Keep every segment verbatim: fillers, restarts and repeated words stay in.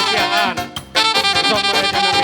Siahaan. Sombong aja nami.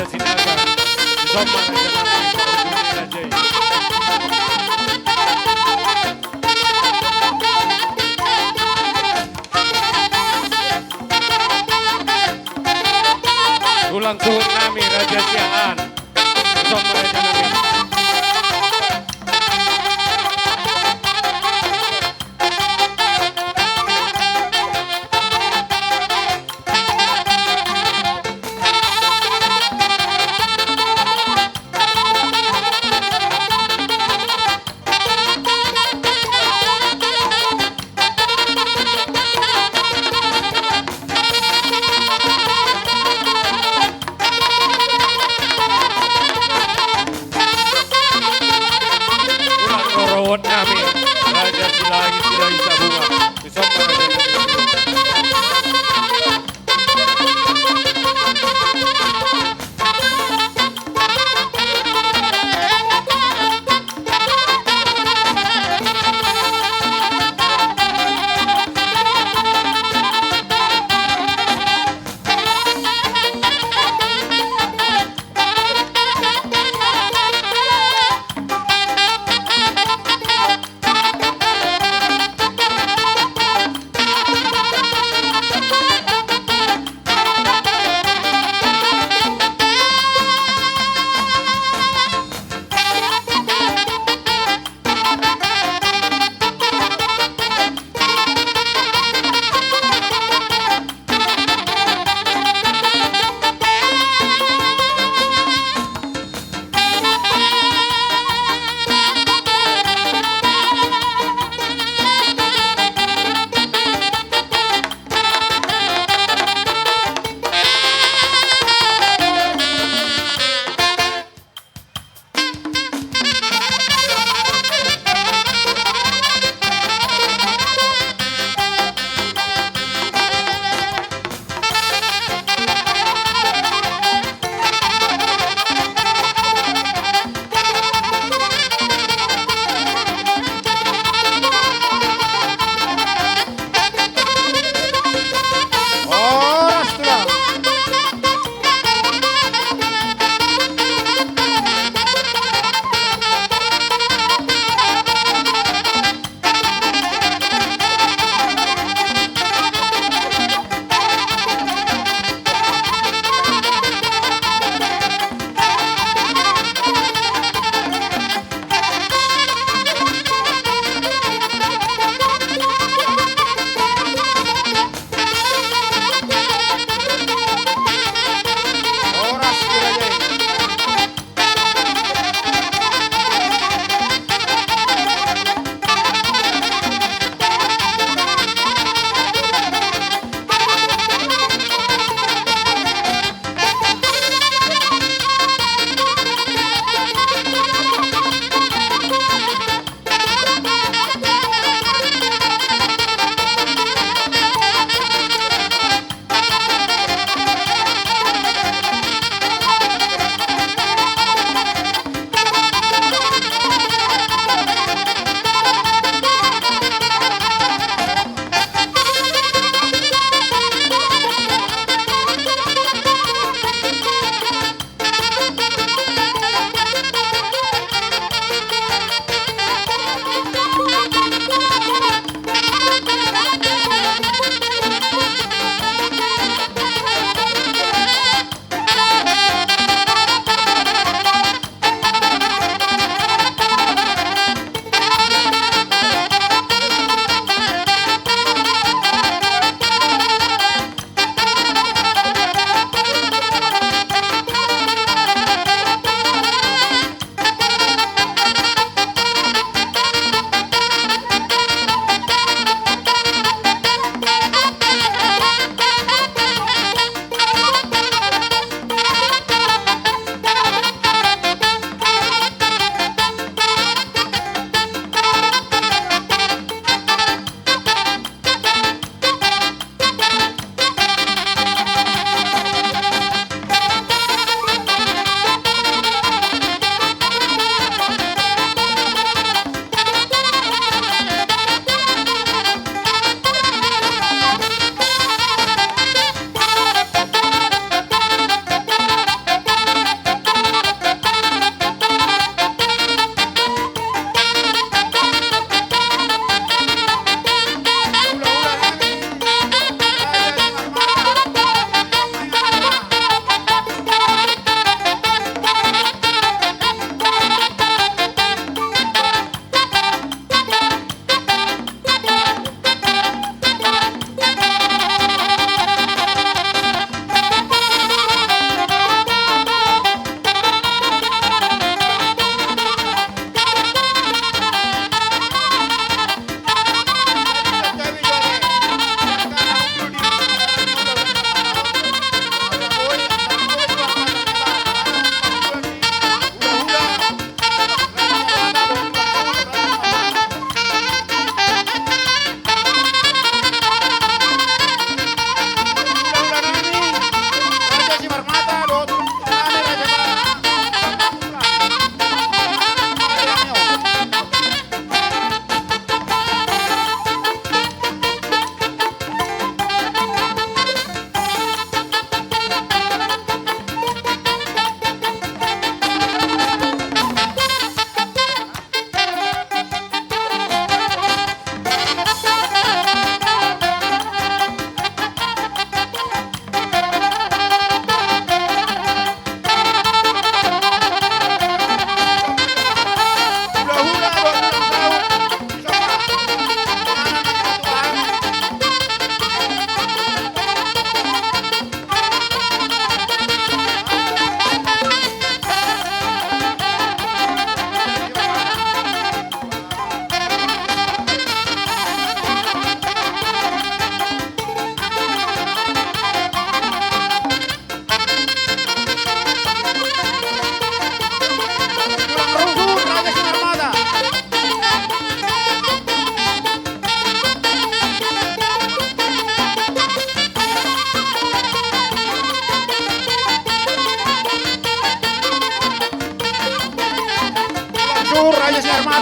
Sinaga. Somba raja nami, raja i. Tulang suhut nami, Raja Siahaan. Somba raja nami.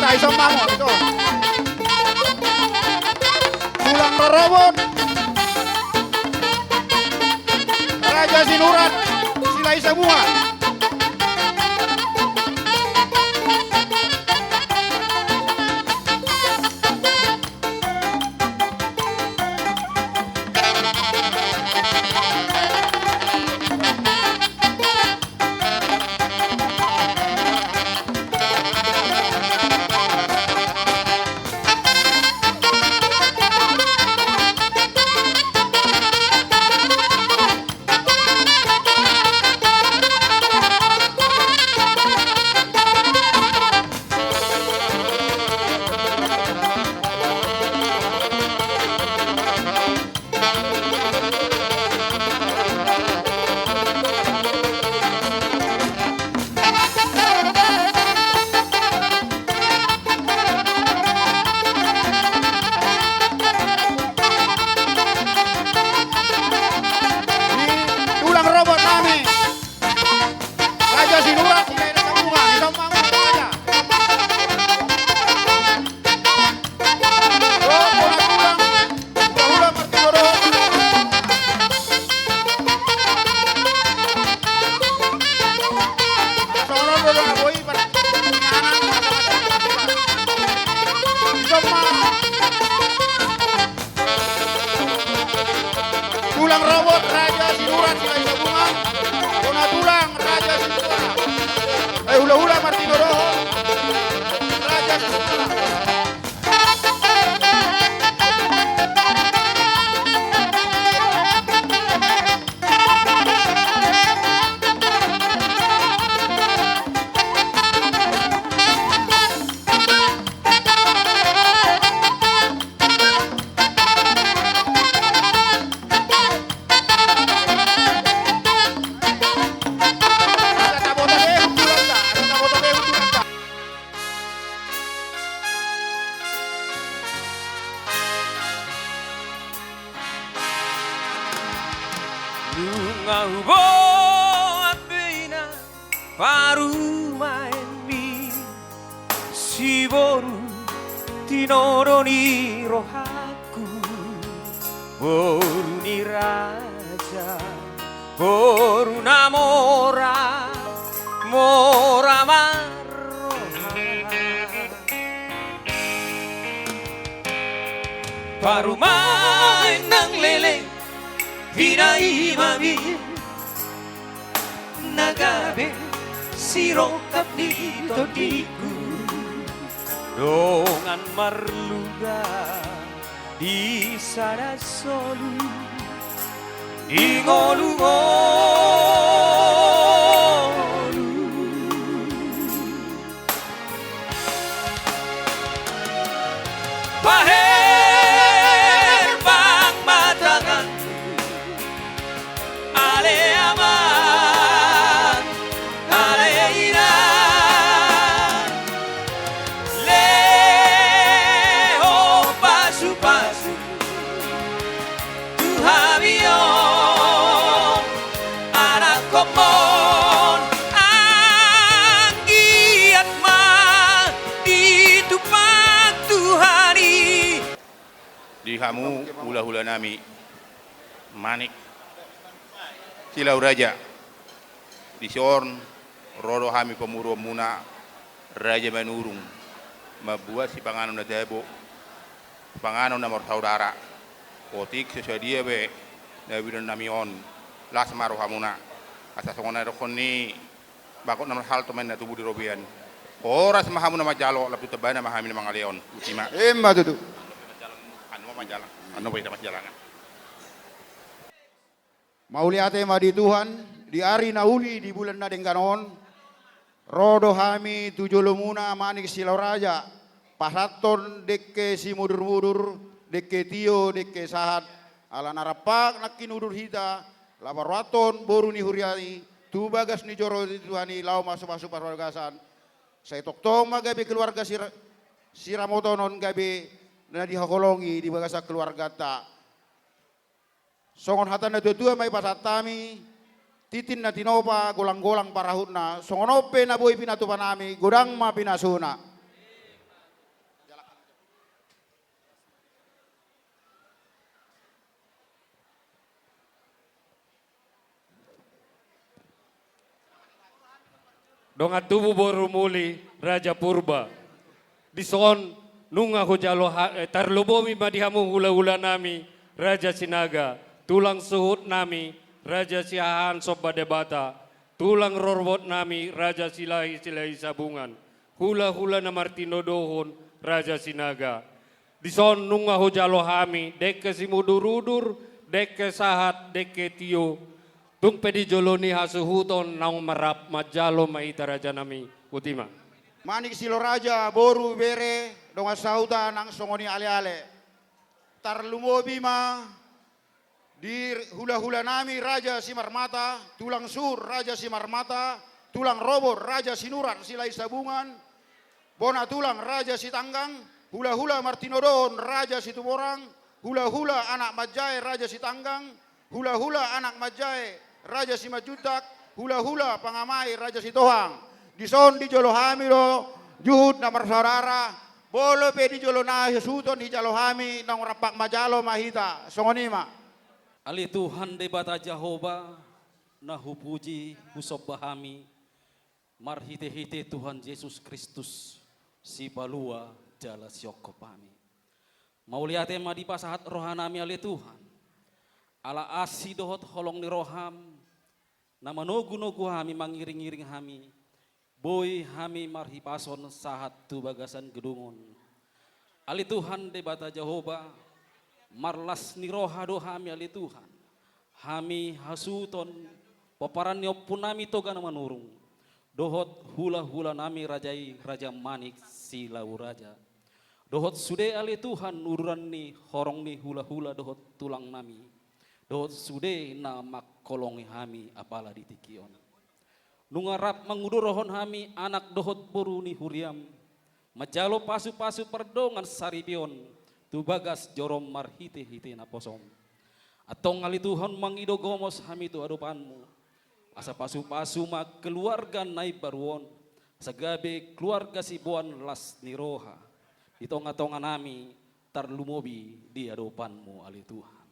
Nah, ison ma hamu, ison. Tulang rorobot. Raja Sinurat, Silahisabunga. Tulang robot nami. Raja Sinurat, Silahisabunga, ison ma hamu, raja. Robo na tulang, hula-hula martinodohot. Songon on do na boi, par-, ison ma. Tulang robot, Raja Sinurat, Silahisabunga. Bona tulang, Raja Sinurat. Eh, hula-hula martinodohot, Raja Sinurat. Nunga huboan be inang parumaenmi, siboru tinodo ni rohangku, boru ni raja, boru na mora, mora marroha. Parumaen nang leleng, pinaimami na gabe sirongkap ni tondingku, dongan marluga di sada solu di ngolungolu. Bahen bang ma tangan, ale amang, ale inang, lehon pasupasu tu hami on, anakkonmon, anggiat ma ditumpak Tuhan i. Di hamu hula-hula nami, Manik Silau Raja, dison ro do hami pamoruonmuna, Raja Manurung, mambuat sipanganon na tabo, panganon na marsaudara. Otik so sadia be na binoan nami on, las ma rohamuna. Asa songon na nidokhon ni bagot na marhalto ma inna tubu di robean. Horas ma hamu na manjalo, lam tu tambana ma hami na mangalehon. Botima. Ima tutu. Anu ma manjalo. Anu ma hita manjalo. Mauliate ma di Tuhan, di ari na uli di bulan na denggan on, ro do hami tu jolomuna Manik Silau Raja, pasahathon dengke simudur-mudur, dengke tio, dengke sahat, ala na rampak nangkin udur hita, laho paruathon boru ni huria i tu bagas ni joro ni Tuhan i, laho mamasu-masu parbagasan. Sai tongtong ma gabe keluarga sira-, siramoton on gabe na dihaholongi di bagasan keluarganta. Songon hata na tua-tua ma i pasahat hami, tintin na tinopa, golang-golang parahutna, songon on pe na boi pinatupa nami, godang ma pinasuna. Dongan tubu boru muli, Raja Purba. Dison nunga hujalo ha-, eh, tarlumobi ma di hamu hulahulanami, Raja Sinaga, tulang suhutnami, Raja Siahaan Somba Debata, tulang rorobotnami, Raja Silahi, Silahi Sabungan, hulahula na martinodohon, Raja Sinaga. Dison nunga hujalo hami, dengke simudurudur, dengke sahat, dengke tio. Tung pe di jolo ni hasuhuton naung marrap manjalo ma hita rajanami, botima. Manik Silo Raja, boru bere, dongan sahuta nang songon i aleale. Tarlumobi ma di hulahulanami Raja Simarmata, tulang suhut Raja Simarmata, tulang rorobot Raja Sinurat Silahi Sabungan, bona tulang Raja Sitanggang, hulahula martinodohon Raja Situmorang, hulahula anak manjae Raja Sitanggang, hulahula anak manjae Raja Simanjuntak, hulahula pangamai Raja Sitohang. Dison di jolo hami do juhut na marsaudara, molo pe di jolo na hasuhuton hujalo hami, naung rampak manjalo ma hita, songon i ma. Ale Tuhan Debata Jahowa, na hupuji, husomba hami, marhitehite Tuhan Jesus Kristus, Sipalua jala Siongkop hami. Mauliate ma dipasahat rohanami ale Tuhan, ala asi dohot holong ni roham, na manogunogu hami, mangiringiring hami, boi hami marhipason sahat tu bagasan gedung on. Ale Tuhan Debata Jahowa, marlas ni roha do hami ale Tuhan, hami hasuhuton pomparan ni ompunami Toga na Manurung, dohot hulahulanami raja i, Raja Manik Silau Raja. Dohot sude ale Tuhan uduran ni horong ni hulahula dohot tulangnami, dohot sude na mangholongi hami apala di tingki on. Nunga rap mangudurohon hami anak dohot boru ni huriam, manjalo pasupasu pardongan saripeon tu bagas jorom marhitehite naposom. Antong ale Tuhan, mangido gomos hami tu adopanmu, asa pasupasu ma keluarga na imbaru on, asa gabe keluarga siboan las ni roha di tongatonganami, tarlumobi di adopanmu ale Tuhan.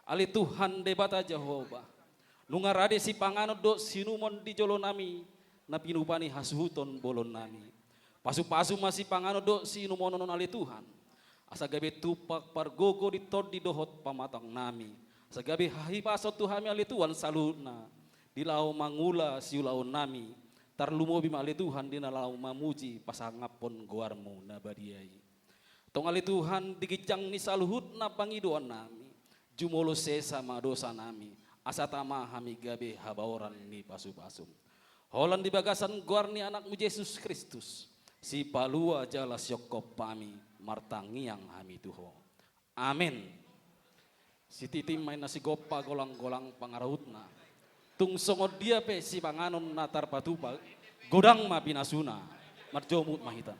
Ale Tuhan Debata Jahowa, nunga rade sipanganon dohot siinumon di jolonami, na pinupa ni hasuhuton bolonnami. Pasupasu ma sipanganon dohot siinumon on ale Tuhan, asa gabe tumpak pargogo di tondi dohot pamatangnami, asa gabe hahipason tu hami ale Tuhan saluhutna, di laho mangula siulaonnami, tarlumobi ma ale Tuhan di na laho mamuji pasangaphon goarmu na badia i. Antong ale Tuhan, di ginjang ni saluhutna pangidoannami, jumolo sesa ma dosanami, asa tama hami gabe habaoran ni pasupasum. Holan di bagasan goar ni Anakmu Jesus Kristus, Sipalua jala Siongkop hami, martangiang hami tu Ho. Amen. Sititi ma inna sigompa golanggolang pangarahutna. Tung songon dia pe sipanganon na tarpatupa, godang ma pinasuna. Marjomut ma hita.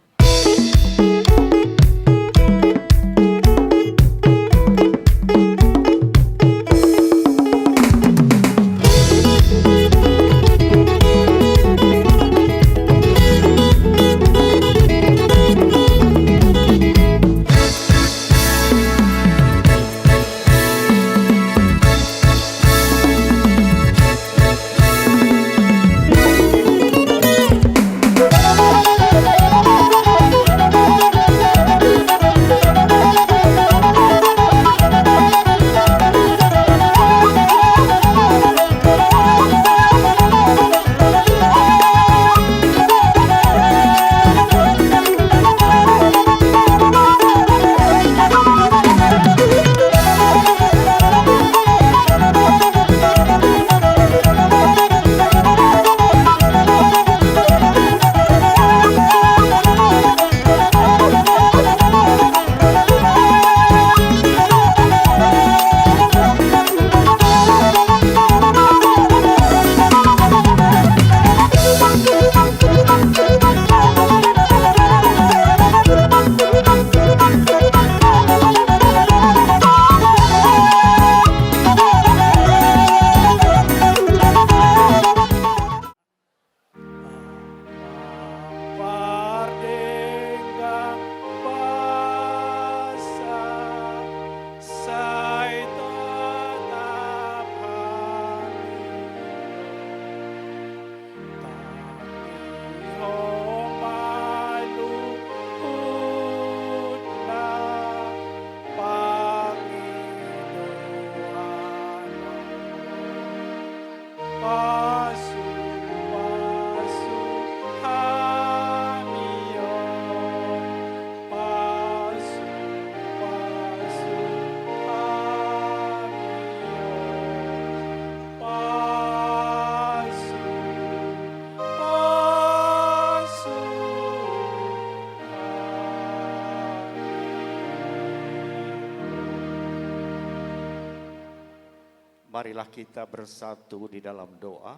Marilah kita bersatu di dalam doa.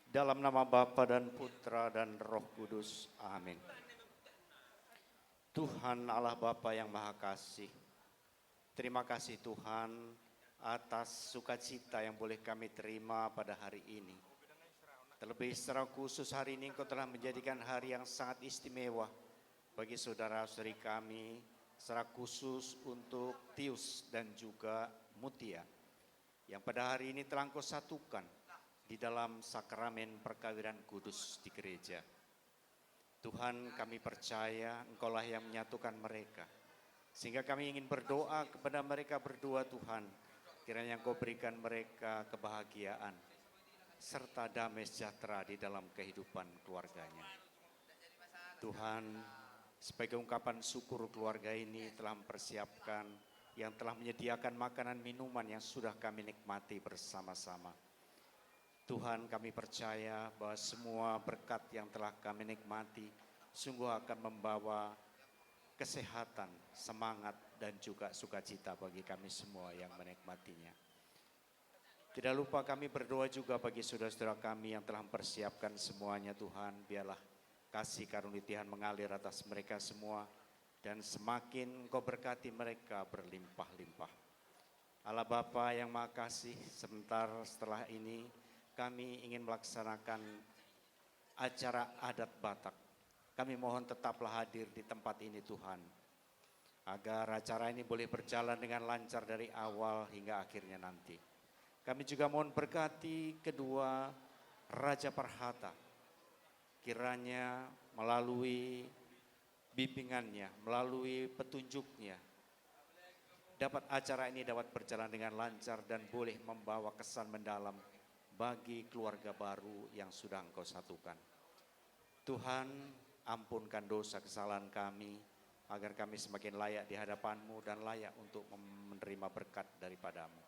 Dalam nama Bapa dan Putra dan Roh Kudus. Amin. Tuhan Allah Bapa yang Maha Kasih, terima kasih Tuhan atas sukacita yang boleh kami terima pada hari ini. Terlebih secara khusus hari ini Engkau telah menjadikan hari yang sangat istimewa bagi saudara-saudari kami, secara khusus untuk Tius dan juga Mutia, yang pada hari ini telah Engkau satukan di dalam sakramen perkawinan kudus di gereja. Tuhan, kami percaya Engkaulah yang menyatukan mereka. Sehingga kami ingin berdoa kepada mereka berdua, Tuhan. Kiranya Engkau berikan mereka kebahagiaan serta damai sejahtera di dalam kehidupan keluarganya. Tuhan, sebagai ungkapan syukur, keluarga ini telah mempersiapkan, yang telah menyediakan makanan minuman yang sudah kami nikmati bersama-sama. Tuhan, kami percaya bahwa semua berkat yang telah kami nikmati sungguh akan membawa kesehatan, semangat, dan juga sukacita bagi kami semua yang menikmatinya. Tidak lupa kami berdoa juga bagi saudara-saudara kami yang telah mempersiapkan semuanya, Tuhan. Biarlah kasih karunia Tuhan mengalir atas mereka semua, dan semakin Engkau berkati mereka berlimpah-limpah. Allah Bapa yang Maha Kasih, sebentar setelah ini kami ingin melaksanakan acara adat Batak. Kami mohon tetaplah hadir di tempat ini, Tuhan, agar acara ini boleh berjalan dengan lancar dari awal hingga akhirnya nanti. Kami juga mohon berkati kedua Raja Parhata. Kiranya melalui bimbingannya, melalui petunjuknya, dapat acara ini dapat berjalan dengan lancar dan boleh membawa kesan mendalam bagi keluarga baru yang sudah Engkau satukan. Tuhan, ampunkan dosa kesalahan kami, agar kami semakin layak di hadapan-Mu dan layak untuk menerima berkat daripada-Mu.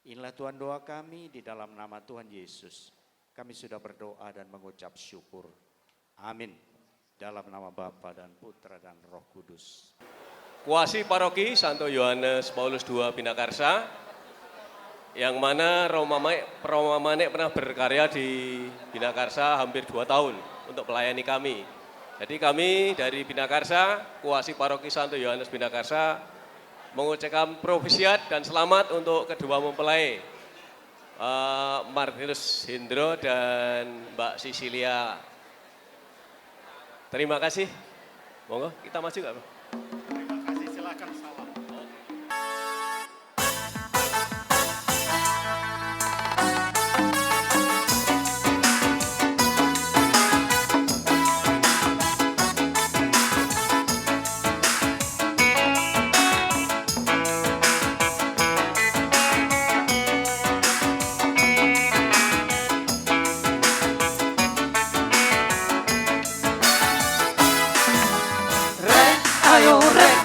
Inilah Tuhan doa kami di dalam nama Tuhan Yesus. Kami sudah berdoa dan mengucap syukur. Amin. Dalam nama Bapa dan Putra dan Roh Kudus. Kuasi Paroki Santo Yohanes Paulus dua Binakarsa, yang mana Romo Manek, Romo Manek pernah berkarya di Binakarsa hampir dua tahun untuk melayani kami. Jadi kami dari Binakarsa, Kuasi Paroki Santo Yohanes Binakarsa, mengucapkan propitiat dan selamat untuk kedua mempelai, eh, Martinus Hendro dan Mbak Sisilia. Terima kasih. Monggo, kita maju nggak, Bang? Terima kasih, silakan salam. Rek, ayo rek,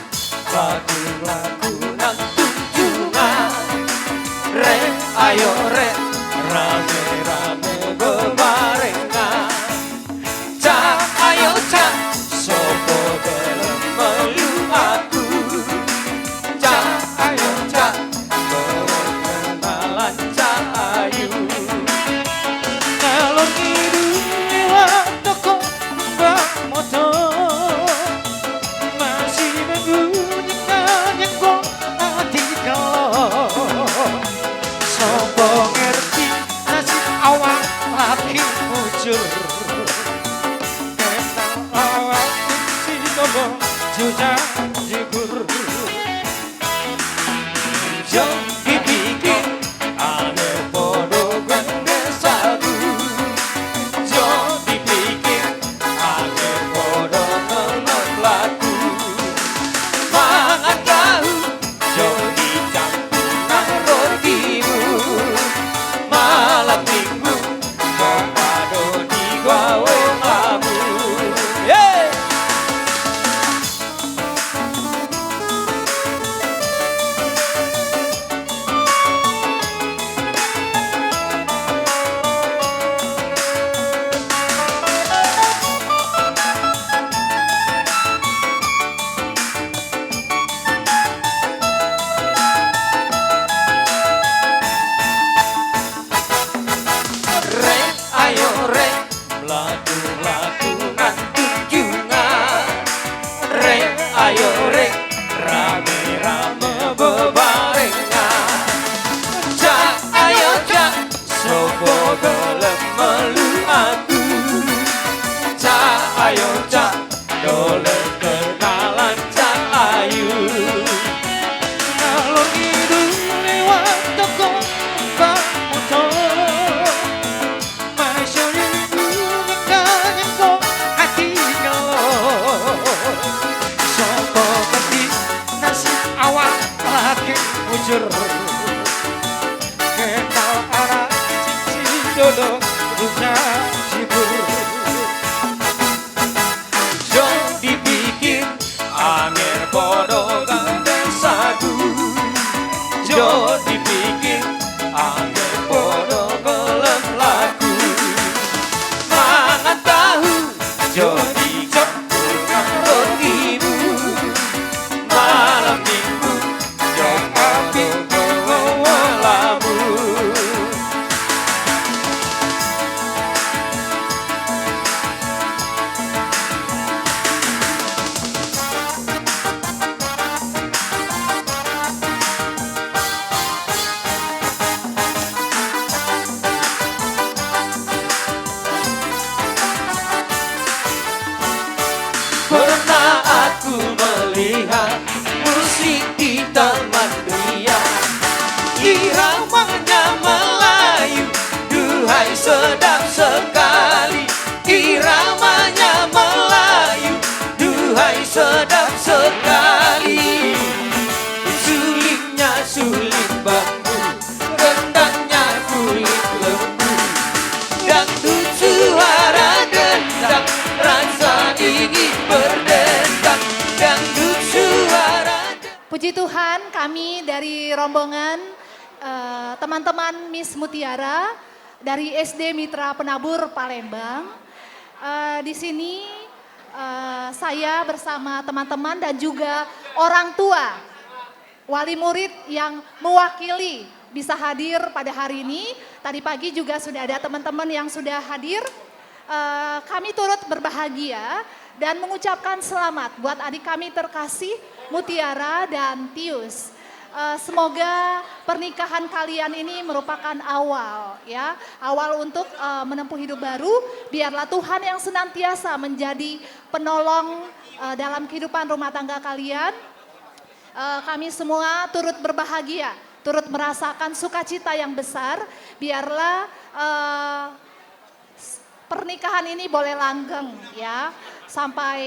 Awan lagi mujur. Kenal anak cici dodok dunia jibur. Jot dipikir angger podo gandeng sagu. Jot dipikir angger podo golem lagu. Mangan tahu jot dicampur nang rotimu. Malam minggu jot api di molamu. Pernah aku melihat musik di Taman Ria. Iramanya Melayu, duhai sedap sekali. Iramanya Melayu, duhai sedap sekali. Sulingnya suling bambu, gendangnya kulit lembu. Dangdut suara gendang, rasa ingin berdendang. Dangdut suara gendang. Puji Tuhan, kami dari rombongan, eh, teman-teman Miss Mutiara dari S D Mitra Penabur Palembang. Eh, di sini, eh, saya bersama teman-teman dan juga orang tua wali murid yang mewakili bisa hadir pada hari ini. Tadi pagi juga sudah ada teman-teman yang sudah hadir. Eh, kami turut berbahagia dan mengucapkan selamat buat adik kami terkasih, Mutiara dan Tius. Eh, semoga pernikahan kalian ini merupakan awal, ya, awal untuk, eh, menempuh hidup baru. Biarlah Tuhan yang senantiasa menjadi penolong, eh, dalam kehidupan rumah tangga kalian. Eh, kami semua turut berbahagia, turut merasakan sukacita yang besar. Biarlah, eh, s-, pernikahan ini boleh langgeng, ya, sampai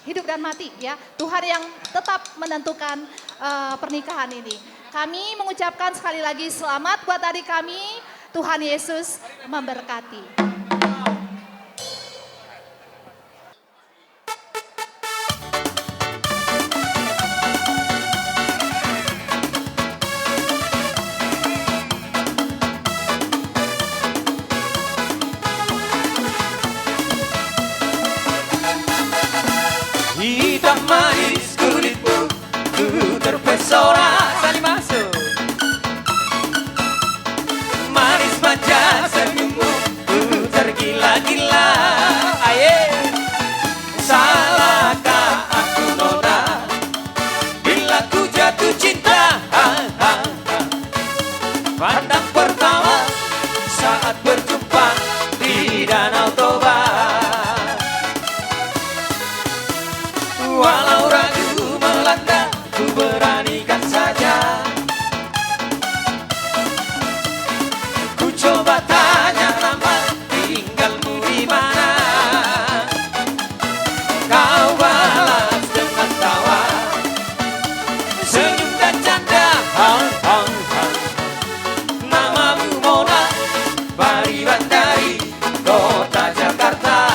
hidup dan mati, ya. Tuhan yang tetap menentukan, eh, pernikahan ini. Kami mengucapkan sekali lagi selamat buat adik kami. Tuhan Yesus memberkati. Hitam manis kulitmu, ku terpesona. Sali masuk. Manis manja senyummu, ku tergila-gila. Aye. Salahkah aku nona bila ku jatuh cinta? Ha, ha, ha. Pandang pertama saat berjumpa di Danau Toba. Walau ragu melanda, ku beranikan saja. Ku coba tanya nama, tinggalmu di mana? Kau balas dengan tawa, senyum dan canda. Hang, hang, hang. Namamu Mona, Pariban dari kota Jakarta.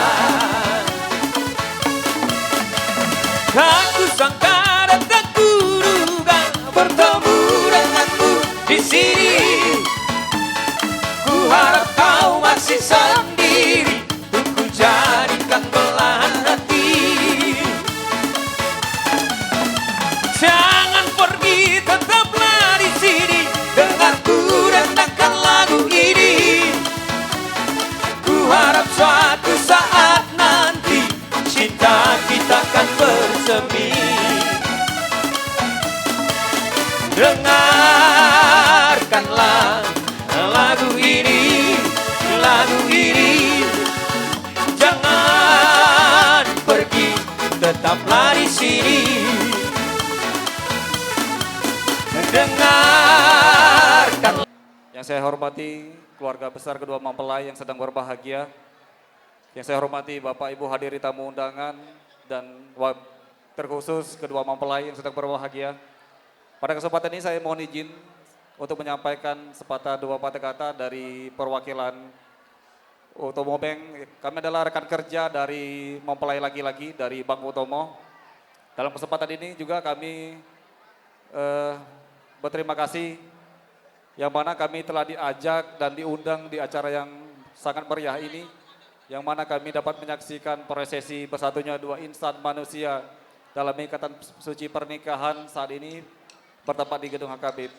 Tak kusangka datang kuduga bertemu denganmu di sini. Kuharap kau masih sendiri, untuk ku jadikan belahan hati. Jangan pergi, tetaplah di sini, dengar ku rendangkan lagu ini. Ku harap suatu saat nanti cinta kita kan bersemi. Dengarkanlah lagu ini, lagu ini. Jangan pergi, tetaplah di sini. Dengarkanlah. Yang saya hormati keluarga besar kedua mempelai yang sedang berbahagia. Yang saya hormati Bapak Ibu hadirin tamu undangan dan wa-, Terkhusus kedua mempelai yang sedang berbahagia. Pada kesempatan ini saya mohon izin untuk menyampaikan sepatah dua patah kata dari perwakilan Utomo Bank. Kami adalah rekan kerja dari mempelai laki-laki dari Bank Utomo. Dalam kesempatan ini juga kami, eh, berterima kasih yang mana kami telah diajak dan diundang di acara yang sangat meriah ini, yang mana kami dapat menyaksikan prosesi bersatunya dua insan manusia dalam ikatan suci pernikahan saat ini bertempat di gedung H K B P.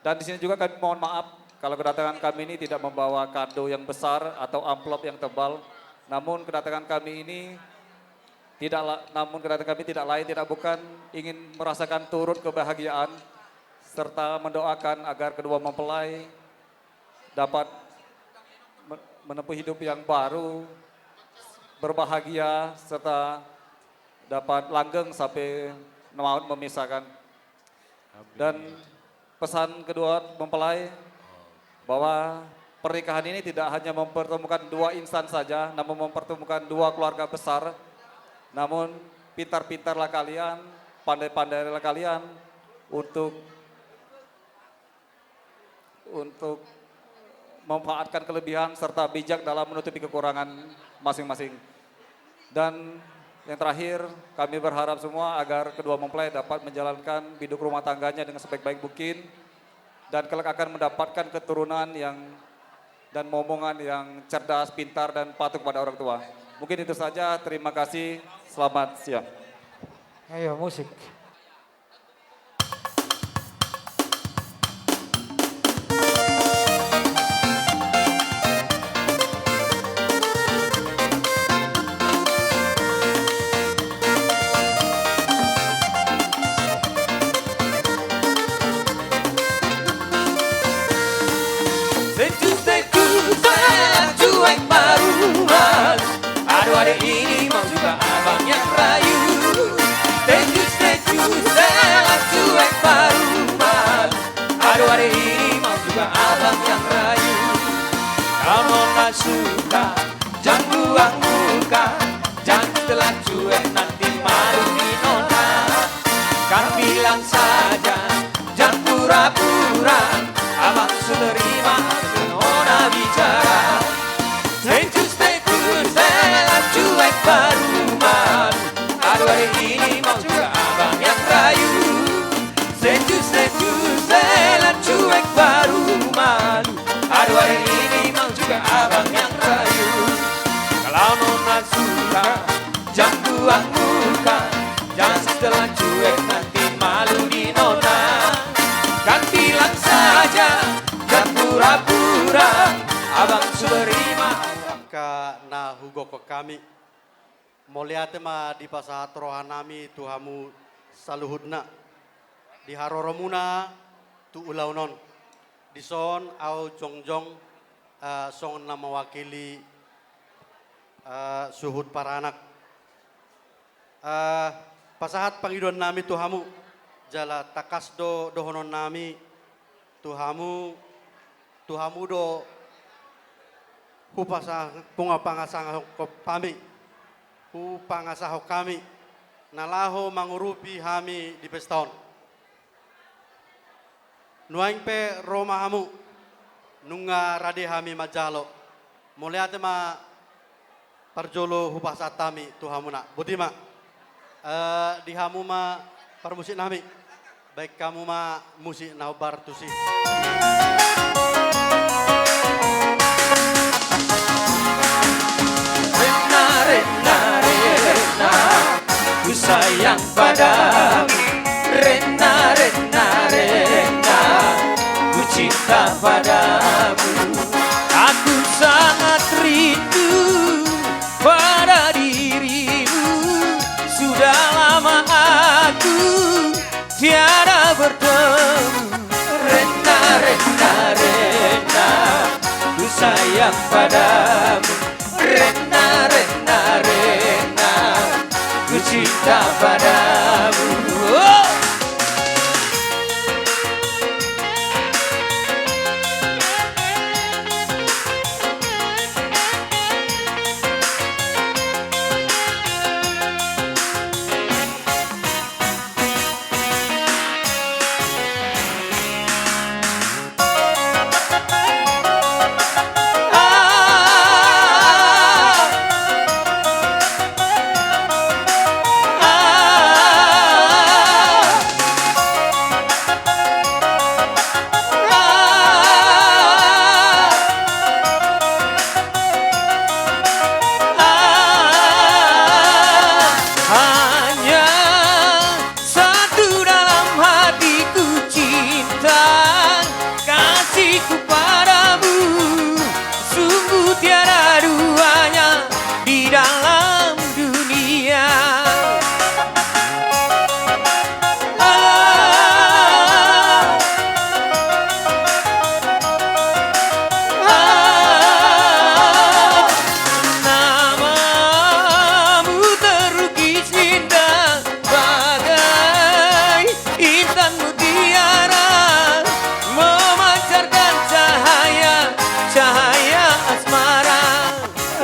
Dan di sini juga kami mohon maaf kalau kedatangan kami ini tidak membawa kado yang besar atau amplop yang tebal. Namun kedatangan kami ini tidak la-, namun kedatangan kami tidak lain tidak bukan ingin merasakan turut kebahagiaan serta mendoakan agar kedua mempelai dapat me-, menempuh hidup yang baru, berbahagia, serta dapat langgeng sampai maut memisahkan. Amin. Dan pesan kedua mempelai bahwa pernikahan ini tidak hanya mempertemukan dua insan saja, namun mempertemukan dua keluarga besar. Namun pintar-pintarlah kalian, pandai-pandailah kalian untuk untuk memanfaatkan kelebihan serta bijak dalam menutupi kekurangan masing-masing. Dan yang terakhir, kami berharap semua agar kedua mempelai dapat menjalankan biduk rumah tangganya dengan sebaik-baik mungkin dan kelak akan mendapatkan keturunan yang, dan momongan yang cerdas, pintar, dan patuh kepada orang tua. Mungkin itu saja. Terima kasih. Selamat siang. Ayo, musik. Senjus, senjus, cuek baru malu. Aduh, hari ini mau juga abang yang rayu. Senjus, senjus, cuek baru malu. Aduh, hari ini mau juga abang yang rayu. Kalau tak suka, jangan buang muka. Jangan setelah cuek nanti malu di nona. Kan bilang saja, jangan pura-pura. Abang sudah terima, nona bicara. Senjus, senjus, cuek baru malu. Aduh, hari ini mau juga abang yang rayu. Senjus, senjus, cuek baru malu. Aduh, hari ini mau juga abang yang rayu. Kalau nona suka, jangan buang muka. Jangan setelah cuek nanti malu di nona. Kan bilang saja, jangan pura-pura. Abang sudah terima. Angka na hugokhon hami. Mauliate ma dipasahat rohanami tu hamu saluhutna, di haroromuna tu ulaon on. Dison ahu jongjong, eh, songon na mewakili, eh, suhut paranak. Eh, pasahat pangidoannami tu hamu, jala tangkas do dohononnami, tu hamu, tu hamu do hupasa-, hupangasahon hami, hupangasahon hami, na laho mangurupi hami di pesta on. Nuaeng pe ro ma hamu, nunga rade hami manjalo. Mauliate ma parjolo hupasahat hami tu hamuna. Boti ma. Eh, di hamu ma parmusiknami. Baen hamu ma musik na hombar tusi. Rena, rena, rena, ku sayang padamu. Rena, rena, rena, ku cinta padamu. Aku sangat rindu pada dirimu. Sudah lama aku tiada bertemu. Rena, rena, rena, ku sayang padamu. Rena, rena, rena, ku cinta padamu. Oh! Intan mutiara memancarkan cahaya, cahaya asmara.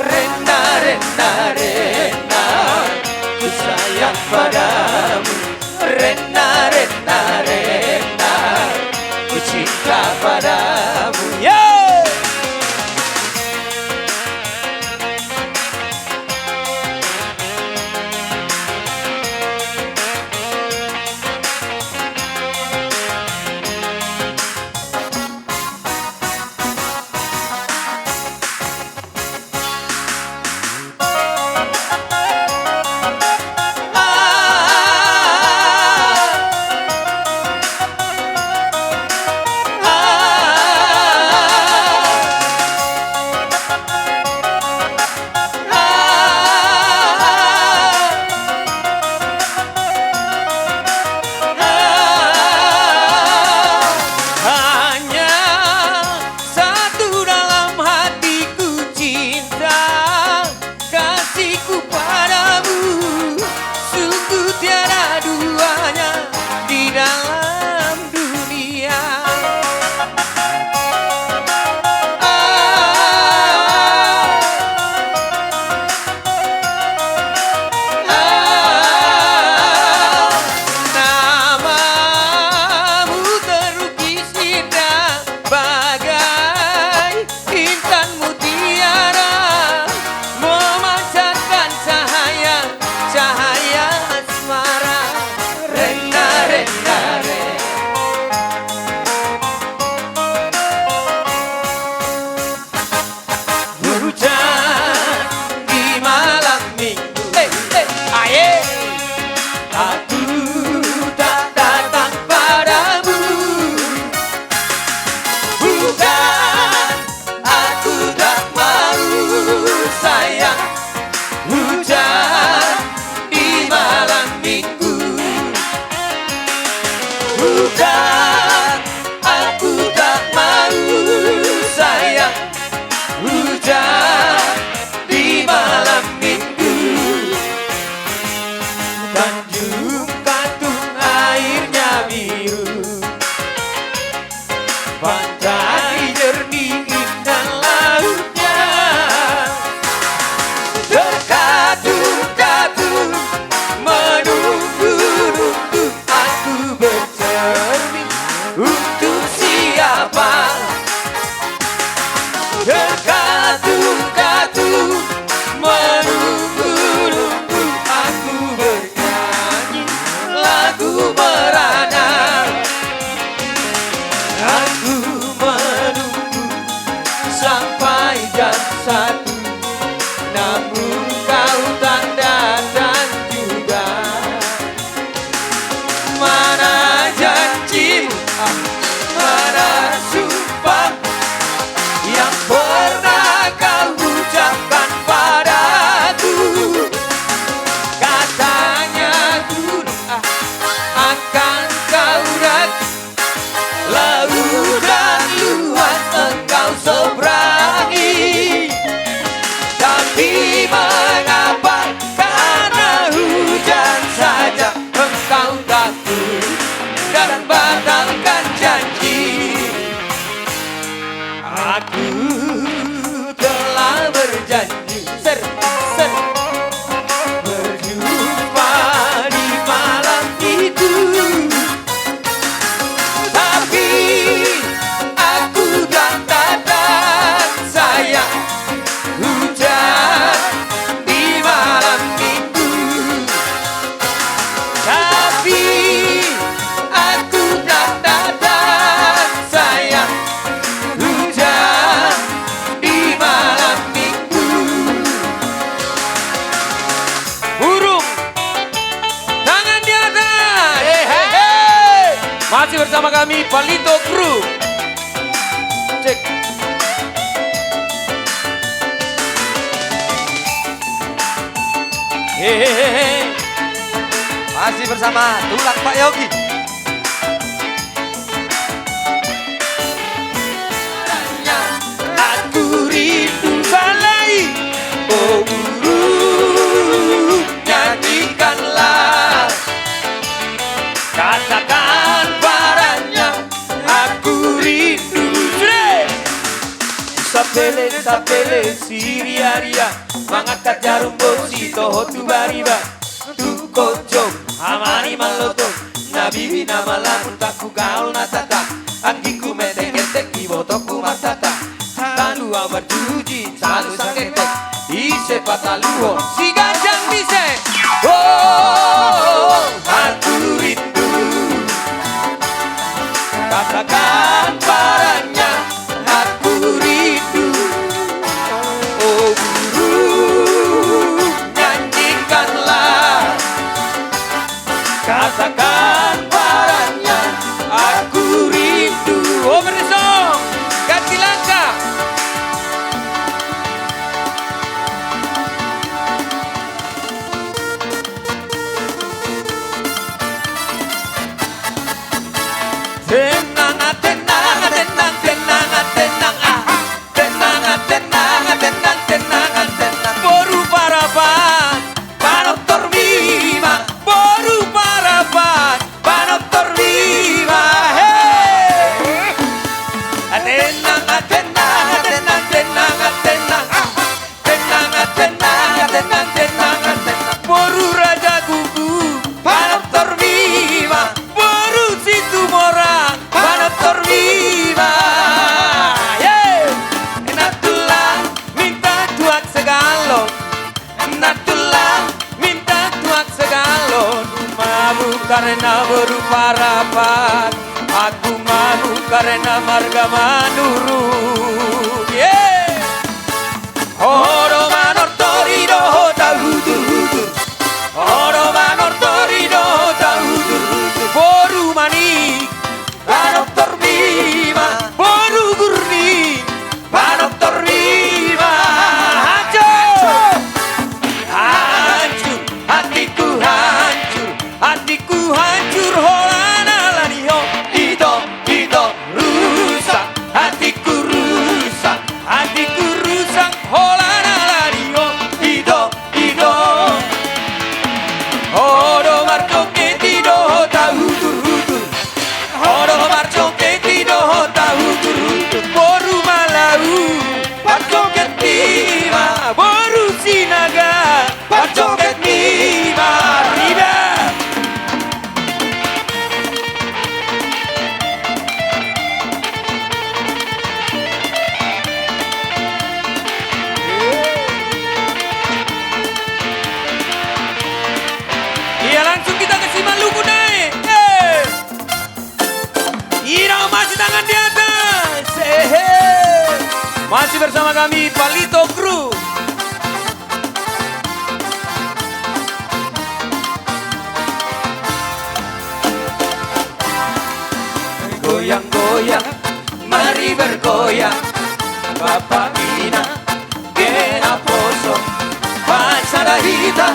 Rena, rena, rena, ku sayang padamu. Rena, rena, rena, ku cinta padamu. Yeay! Hanya satu dalam hatiku cinta, kasihku padamu, sungguh tiada duanya di dalam dunia. Ah, ah, namamu terukis indah bagai intan mutiara, memancarkan cahaya, cahaya asmara. Rena, rena, rena. Hujan di malam minggu. Eh, eh, aye. Aku tak datang padamu. Bukan aku tak mau, sayang, hujan di malam minggu. Bukan aku tak mau, sayang, hujan di malam minggu. Tanjung Katung airnya biru, pantai jernih indah lautnya. Terkatung-katung, menunggu-nunggu, aku bercermin untuk siapa. Terkatung-katung, menunggu-nunggu, aku bernyanyi lagu merana. Aku menunggu sampai jam satu, namun kau tak datang juga. Mana janjimu, ah, mana sumpah yang pernah kau ucapkan padaku? Katanya gunung, ah, akan kau daki, lautan luas engkau seberangi. Tapi mengapa karena hujan saja engkau takut dan batalkan janji? Aku telah berjanji, ser, ser, berjumpa di malam itu. Tapi aku tak datang, sayang, hujan di malam minggu. Tapi aku tak datang, sayang, hujan di malam minggu. Burung, tangan di atas. Hehehe. Masih bersama kami, Palito Crew. Cek. Hehehe. Masih bersama Tulang Pak Yogi. Aku rindu salai, oh burung, nyanyikanlah. Kata-kata Pele sapele siriaria, mangangkat jarum bosi toho tu bariba. Tu konjong hamani mallotong, na bibi na malamut, angku gaol na tata. Anggingku metek-etek, ibotongku martata. Talu abar juji, talu sangketek, ise pataluhon si ganjang mise. Oh, aku rindu. Katakan padanya, aku rindu. Oh guru, nyanyikanlah. Katakan padanya, aku rindu. Oh, berdesong, ganti langkah. Tenang, ah, tenang, ah, tenang, tenang, ah, tenang, ah. Tenang, ah, tenang, ah, tenang, tenang, ah, tenang. Boru Parapat, panortor bima. Boru Parapat, panortor bima. Hei. Ah, tenang, ah, tenang, ah, tenang, tenang, ah, tenang. Tenang, tenang, tenang, tenang, tenang. Boru Raja Guguk, panortor bima. Boru Situmorang, panortor bima. Ye. Natulang minta tuak segalon. Natulang minta tuak segalon. Mabuk karena boru Parapat. Aku mabuk karena marga Manurung. Ye. Ho do manortor i dohot au hutur-hutur. Ho do manortor i dohot au hutur-hutur. Boru Manik, panortor bima. Boru Gurning, panortor bima. Hancur. Hancur, hatiku hancur. Hatiku hancur holan ala ni ho. Ito, ito, rusak, hatiku rusak, hatiku rusak holan ala ni ho. Ito, ito. Ho do marjongket i dohot au hutur-hutur. Ho do marjongket i dohot au hutur-hutur. Boru Malau, parjongket bima. Boru Sinaga, parjongket bima. Rida. Iya, langsung kita ke Simalungun, naik. Eh. Ira, masih tangan di atas. Ehe. Masih bersama kami, Palito Crew. Goyang-goyang, mari bergoyang. Bapa inang, genap poso, pasada hita,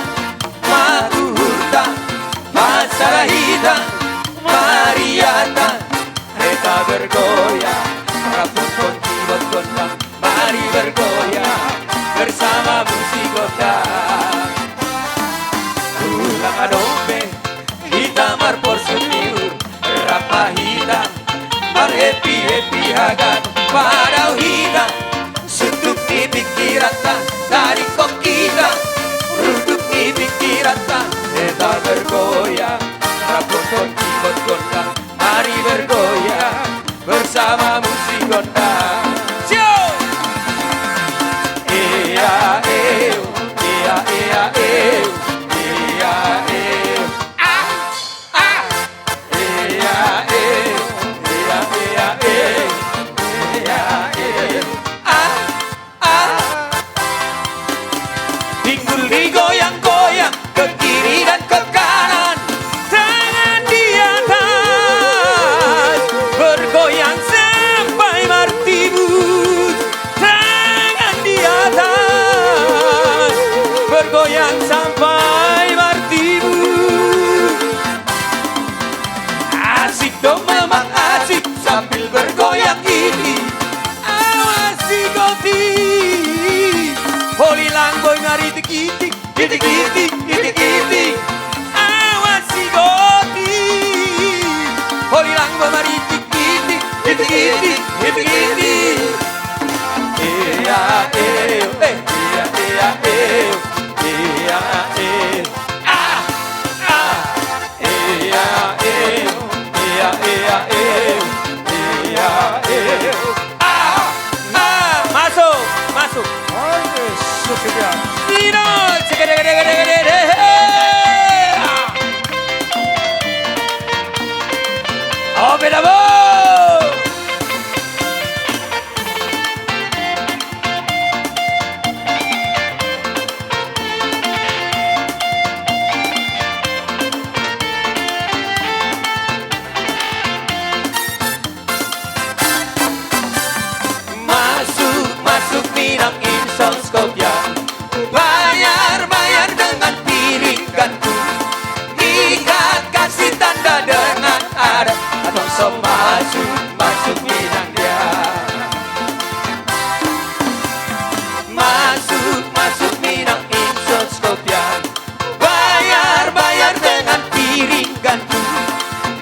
matuhurta, pasada hita, mariata. Heta bergoyang, raputkon kibot gondang, mari bergoyang bersama musik gondang. Ulang adong be hita marporsuk ni uhur, rap ma hita marhappy-happy haganon, padao hita suntuk ni pingkiranta, taringkot hita ruduk ni pingkiranta. Heta bergoyang, raputkon kibot gondang, mari bergoyang bersama musik gondang. Sio! Ea, eu, ea, ea, eu, ea, eu. Ah, ah. Ea, eu, ea, ea, eu, ea, eu. Ah, ah. Pinggul digoyang-goyang ke kiri dan ke kanan, tangan di atas, bergoyang sampai martibus. Tangan di atas, bergoyang sampai martibus. Asik dong, memang asik sambil bergoyang ini. Awas si Goti, holilang boi maritik-itik, itik-itik, itik-itik. Awas si Goti, holilang boi maritik-itik, itik-itik, itik-itik. Ea, Ia, ia, ia, ia, ia, ia. Ah, ah. Ia, ia, ia, ia, ia, ia. Ah, ah. Masuk, masuk. Oke, sudah. Sino, segede, gede, gede, gede, gede. Ah. Oh, beda, bo. Masuk, masuk minang insos kopian. Bayar, bayar dengan piring gandum. Ikat kasih tanda dengan adat. Atau so masuk, masuk minang dia. Masuk, masuk minang insos kopian. Bayar, bayar dengan piring gandum.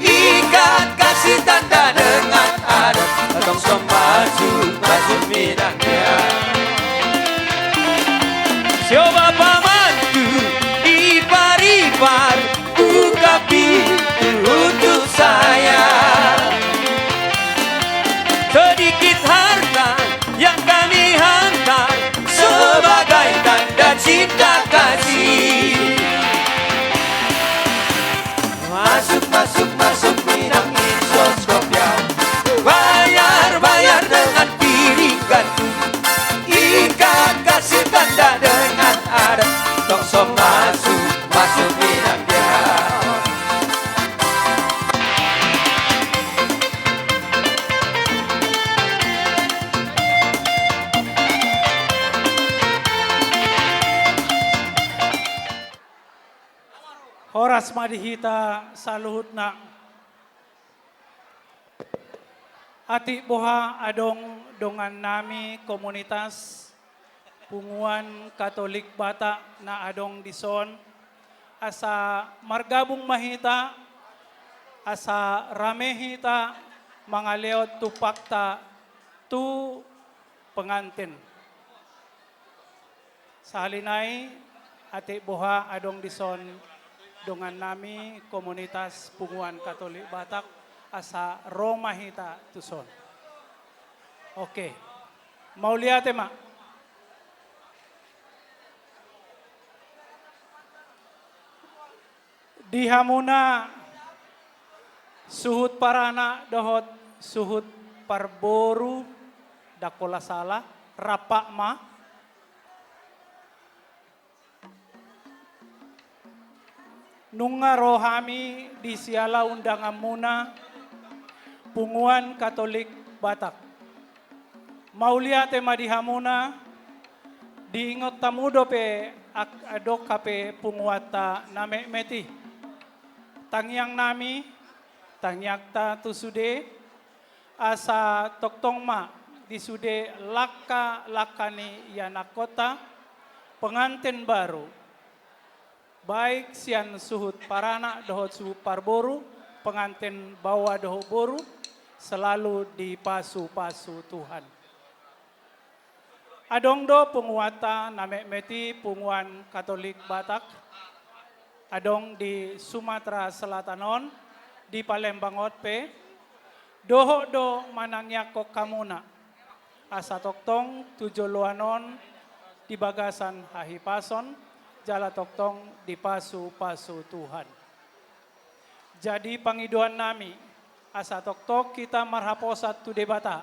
Ikat kasih tanda dengan adat. Atau so masuk, masuk minang dia. Siapa pamantu, ipar-ipar, buka pintu untuk saya. Sedikit harta yang kami hantar sebagai tanda cinta kasih. Masuk, masuk, masuk minang insos kopian. Bayar, bayar dengan piring gandum. Ikat kasih tanda dengan adat. Tong so masuk, masuk minang dia. Horas ma di hita saluhutna. Atik boha adong dongannami komunitas Punguan Katolik Batak na adong dison, asa margabung ma hita, asa rame hita mangalehon tumpakta tu pengantin. Sahali nai, atik boha adong dison dongannami komunitas Punguan Katolik Batak, asa ro ma hita tuson. Oke. Mauliate ma. Di hamuna suhut paranak dohot suhut parboru, ndang pola sala, rap ma. Nunga ro hami di siala undanganmuna, Punguan Katolik Batak. Mauliate ma di hamuna, diingot hamu dope ak-, adong hape punguanta na metmet i. Tangiangnami, tangiangta tu sude, asa tongtong ma di sude langka-langka ni ianakkonta, pengantin baru, baik sian suhut paranak dohot suhut parboru, pengantin baoa dohot boru, selalu dipasu-pasu Tuhan. Adong do punguanta na metmet i, Punguan Katolik Batak, adong di Sumatera Selatan on, di Palembang on pe, dohot do manangiangkon hamuna. Asa tongtong tu joloan on di bagasan hahipason, jala tongtong dipasu-pasu Tuhan. Jadi pangidoannami, asa tongtong hita marhaposan tu Debata,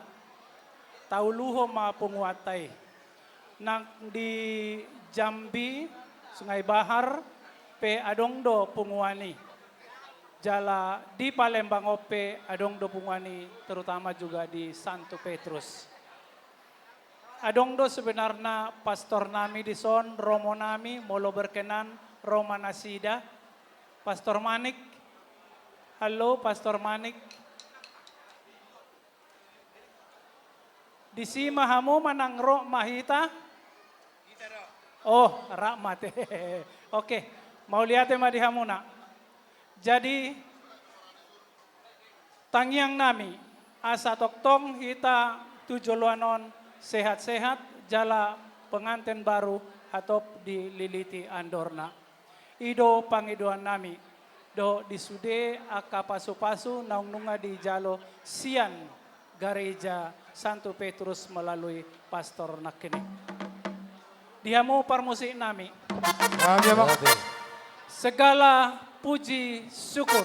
tauluhon ma punguanta i. Nang di Jambi, Sungai Bahar, pe adong do punguan i. Jala di Palembang on pe adong do punguan i, terutama juga di Santo Petrus. Adong do sebenarna pastornami dison, romonami, molo berkenan, ro ma nasida. Pastor Manik. Halo, Pastor Manik. Disi ma hamu manang ro ma hita? Oh, rap ma te. Oke, mauliate ma di hamuna. Jadi, tangiangnami, asa tongtong hita tu joloan on sehat-sehat, jala penganten baru hatop dililiti andorna. I do pangidoannami dohot di sude angka pasupasu naung nunga dijalo sian Gareja Santo Petrus melalui pastor nangkining. Di hamu parmusiknami. Hami, Amang. Segala puji syukur.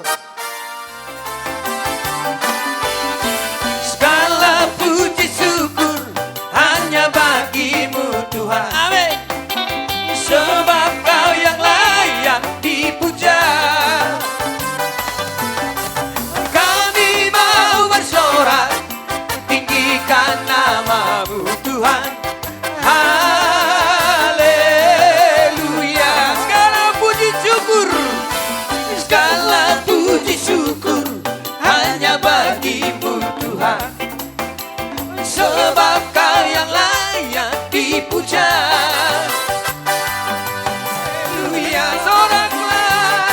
Segala puji syukur hanya bagi-Mu, Tuhan. Amin. Sebab Kau yang layak dipuja. Kami mau bersorak, tinggikan nama-Mu, Tuhan. Haleluya. Segala puji syukur, segala puji syukur hanya bagi-Mu, Tuhan. Sebab Kau yang layak dipuja. Haleluya. Soraklah,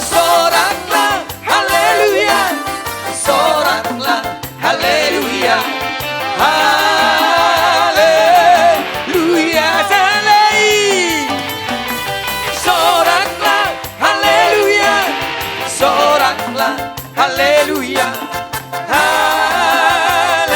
soraklah, haleluya. Soraklah, haleluya. Haleluya. Sekali lagi. Soraklah, haleluya. Soraklah, haleluya. Haleluya.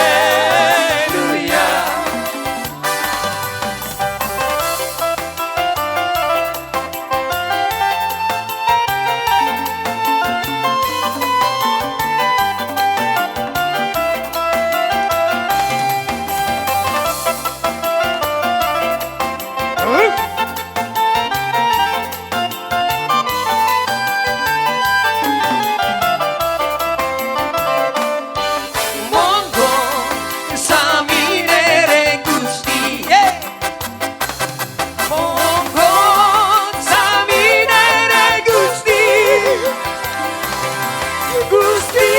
Monggo saminere Gusti, eh. Monggo saminere Gusti, Gusti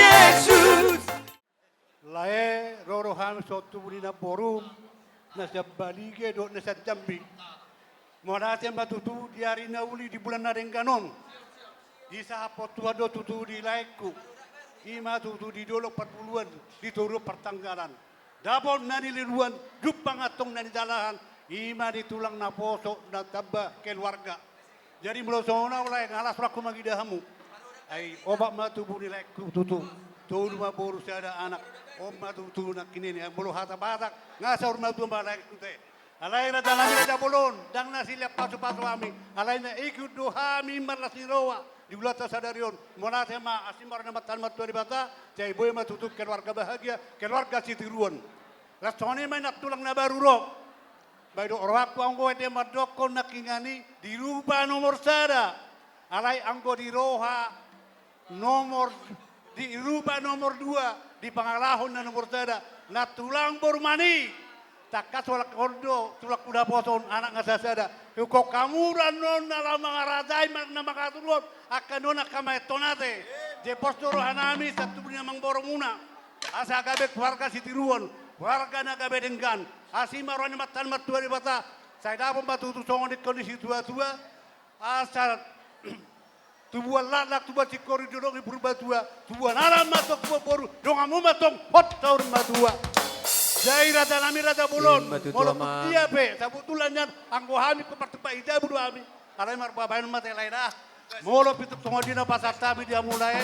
Jesus. Lae, ro do hami songon tubu ni namborum, na sian Balige dohot na sian Jambi. Mauliate ma tutu di ari na uli di bulan na denggan on. Disahaphon Tuhan do tutu di laengku. I ma tutu di Dolok Parpuluan, di Toruan Partanggalan. Dapot na nililuan, jumpang antong na nijalahan, i ma di tulang naposo na tamba keluarga. Jadi molo songon au lae, nga las rohangku mangida hamu. Ai obat ma tubu ni laengku tutu. Tolu ma boru sada anak. On ma tutu nangkining, molo hata Batak, nga saur matua ma laengku te. Alai raja nami, raja bolon, ndang na silean pasupasu hami. Alai na ikut do hami marlas ni roha di ulaonta sadari on. Mauliate ma, asi ma roha ni Amanta na martua Debata, sai boi ma tutu keluarga bahagia, keluarga Sitiruon. Las songon i ma inna tulang na baru ro. Baen do rohangku anggo ate mandokkon nangkining i di rupa nomor sada. Alai anggo di roha nomor, di rupa nomor dua, di pangalahon na nomor sada, na tulang boru mani. Tangkas holan on do tulangku naposo on, anak nga sasada. Huhut hamu do annon na laho mangarajai, na mangatur on, angka annon angka maenton ate. Jempos do roha nami sian tubu ni amangborumuna. Asa gabe keluarga Sitiruon, keluarga na gabe denggan. Asi ma roha ni Amanta na martua Debata, sai dapot ma tutu songon ingkon ni situatua. Asa tubuan laklak, tubuan singkoru di dolok ni Purbatua, tubuan anak ma antong, tubuan boru, donganmu ma antong hot saur matua. Jadi raja nami, raja bolon, ima tutu, molo amang. Tudia pe, sabotulna nian, anggo hami ingkon partumpahan ni jabu do hami. Alai marbabaen ma te lae da. Molo pintor songon dia na pasahat hami di hamu lae,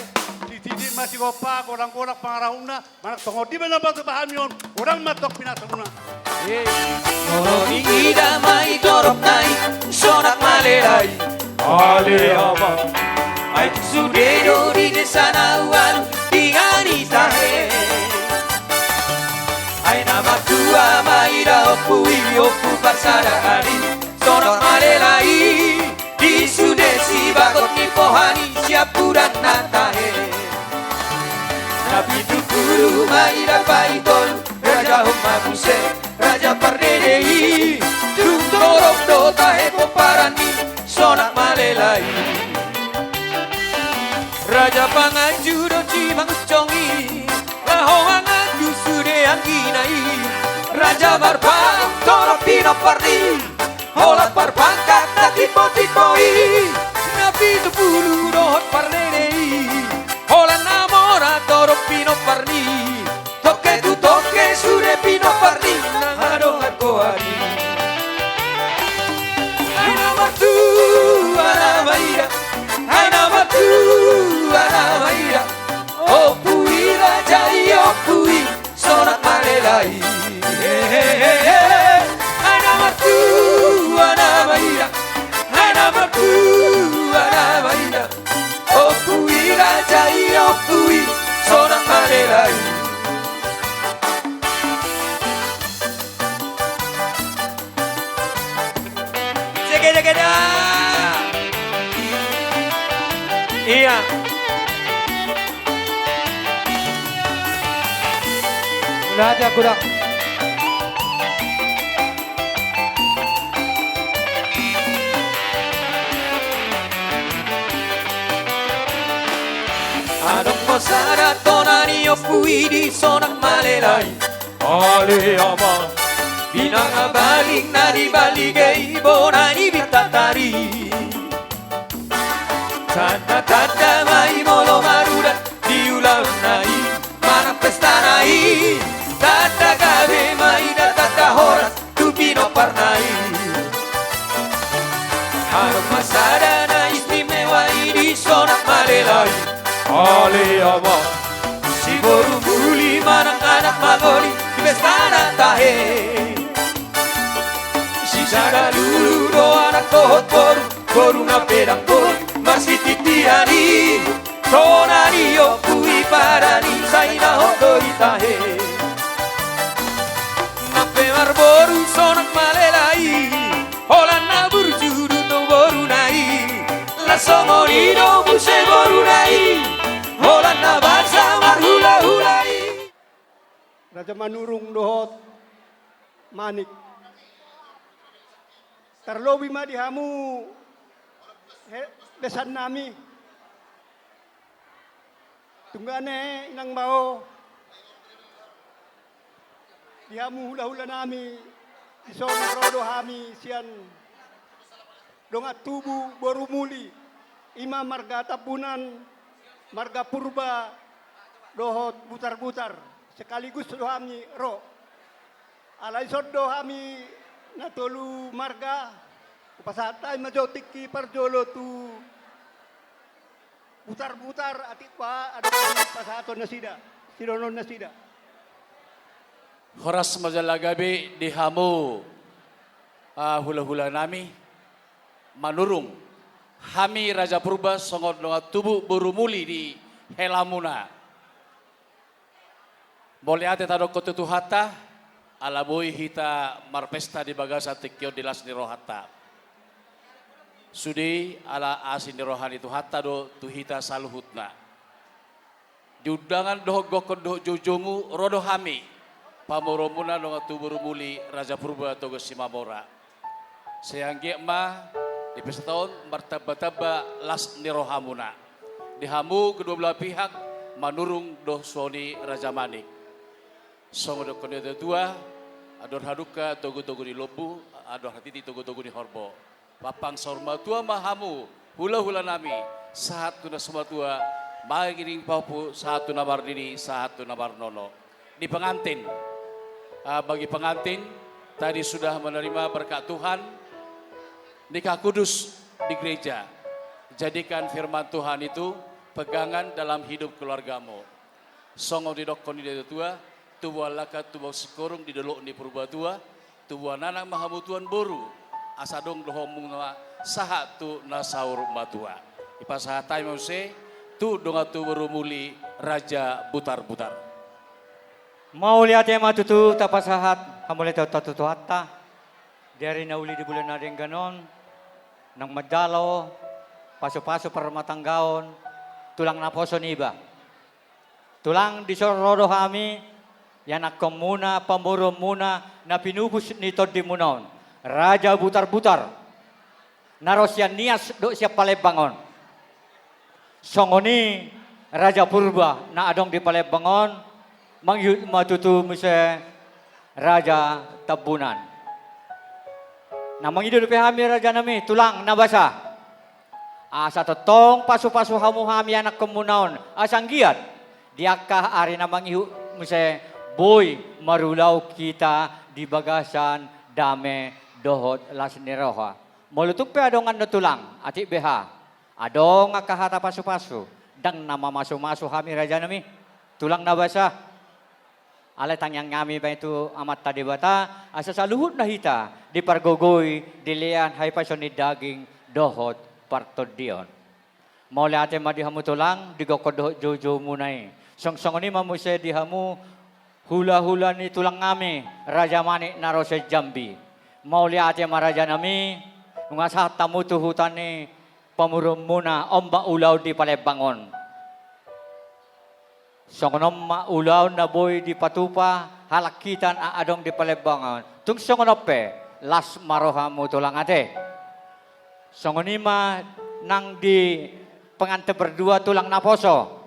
sisidik ma sigompa, godang-godang pangarahutna, manang songon dia pe na patupa hami on, godang ma antong pinasaonna. Molo diida ma i torop nai, Sonak Malelai. Ale amang. Ai tung sude do di desa na ualu, di ngani tahe. Ai na martua ma i da ompu i, ompu parsada ari. Sonak Malelai, di sude sibagot ni poha ni siampudan na tahe. Na pitu pulu ma i da paitolu, raja on ma muse, raja Pardede i. Tung torop do tahe pomparan ni Sonak Malelai. Raja Panganju do Cimangunsong i, laho manganju sude anggina i. Raja Marpaung torop pinompar ni, holan parpangkat na timbo-timbo i. Na pitu pulu dohot Pardede i, holan na mora torop pinompar ni. Tongke tu tongke sude pinompar ni, Dai ompu i sonang malelai. Jege, jege, da. Ia. Udah aja kurang. Adong ma sada tona ni ompu i di sonang malelai. Ale ama. Binanga baling na di balige i bona ni bintatari. Tanda-tanda ma i molo marudat di ulaonna i, manang pestana i. Tanda gabe ma i da tanda horas tu pinomparna i. Adong ma sada na istimewa i di sonang malelai. Ale ama. Si boru muli manang anak mangoli di pestana tahe. Si sada lulu do anak dohot boru, boru na pedang boi marsititian i. Tona ni ompu i pada ni sai na hot do i tahe. Nang pe marboru sonang malelai, holan na burju do tu boruna i. Las songon i do muse boruna i, holan na basa marhulahula i. Raja Manurung dohot Manik. Tarlobi ma di hamu he-, besan nami. Tunggane inang bao. Di hamu hulahula nami, dison ro do hami sian dongan tubu boru muli, ima marga Tambunan, marga Purba, dohot Butarbutar, sekaligus do hami ro. Alai dison do hami na tolu marga, hupasahat hami ma jo tingki parjolo tu Butarbutar, atik pa adong pasahaton nasida, sidohonon nasida. Horas ma jala gabe di hamu, ah, hulahula nami, Manurung. Hami Raja Purba songon dongan tubu boru muli di helamuna. Mauliate tadokkon tu Tuhanta, ala boi hita marpesta di bagasan tingki on di las ni rohanta. Sude ala asi ni roha ni Tuhanta do tu hita saluhutna. Di undangan dohot gokhon dohot joujoumu ro do hami, pamoruonmuna dongan tubu boru muli Raja Purba Toga Simamora. Sai anggiat ma di pesta on martambatamba las ni rohamuna. Di hamu kedua belah pihak, Manurung dohot songon i Raja Manik. Songon didok ni natuatua, andor hadungka togutogu ni lombu, andor hatiti togutogu ni horbo. Pampang saur matua ma hamu, hulahula nami, sahat tu na so matua, mangiring pahompu, sahat tu na marnini, sahat tu na marnono. Di pengantin. Ah, bagi pengantin, tadi sudah menerima berkat Tuhan, nikah kudus di gereja. Jadikan firman Tuhan itu pegangan dalam hidup keluargamu. Songon didokkon ni natuatua, tubuan langka tubuan singkoru di dolok ni Purbatua, tubuan anak ma hamu tubuan boru, asa adong dohononmuna sahat tu na saur matua. Dipasahat hami ma muse, tu dongan tubu boru muli Raja Butarbutar. Mauliate ma tutu tapasahat hamauliateonta tu Tuhanta, di ari na uli di bulan na denggan on, naung manjalo pasupasu parrumatanggaon, tulang naposo niba. Tulang, dison ro do hami, ianakkonmuna, pamoruonmuna, na pinupus ni tondimuna on, Raja Butarbutar. Na ro sian Nias dohot sian Palembang on. Songon i Raja Purba na adong di Palembang on, mangihut ma tutu muse Raja Tambunan. Na mangido dope hami rajanami, tulang na basa. Asa tongtong pasupasu hamu hami ianakkonmuna on, asa anggiat di angka ari na mangihut muse boi marulaon hita di bagasan dame dohot las ni roha. Molo tung pe adong annon tulang, atik beha. Adong angka hata pasupasu, ndang na mamasumasu hami rajanami, tulang na basa. Alai tangiang nami baen tu Amanta Debata, asa saluhutna hita dipargogoi, dilehon hahipason ni daging dohot partondion. Mauliate ma di hamu tulang, di gokhon dohot joujoumuna i. Songon i ma muse di hamu hulahula ni tulang nami, Raja Manik na ro sian Jambi. Mauliate ma raja nami, nunga sahat hamu tu huta ni pamoruonmuna, on ma ulaon di Palembang on. Songon on ma ulaon na boi dipatupa halak hita na adong di Palembang on. Tung songon on pe, las ma rohamu tulang ate. Songon i ma nang di pengantin berdua tulang naposo.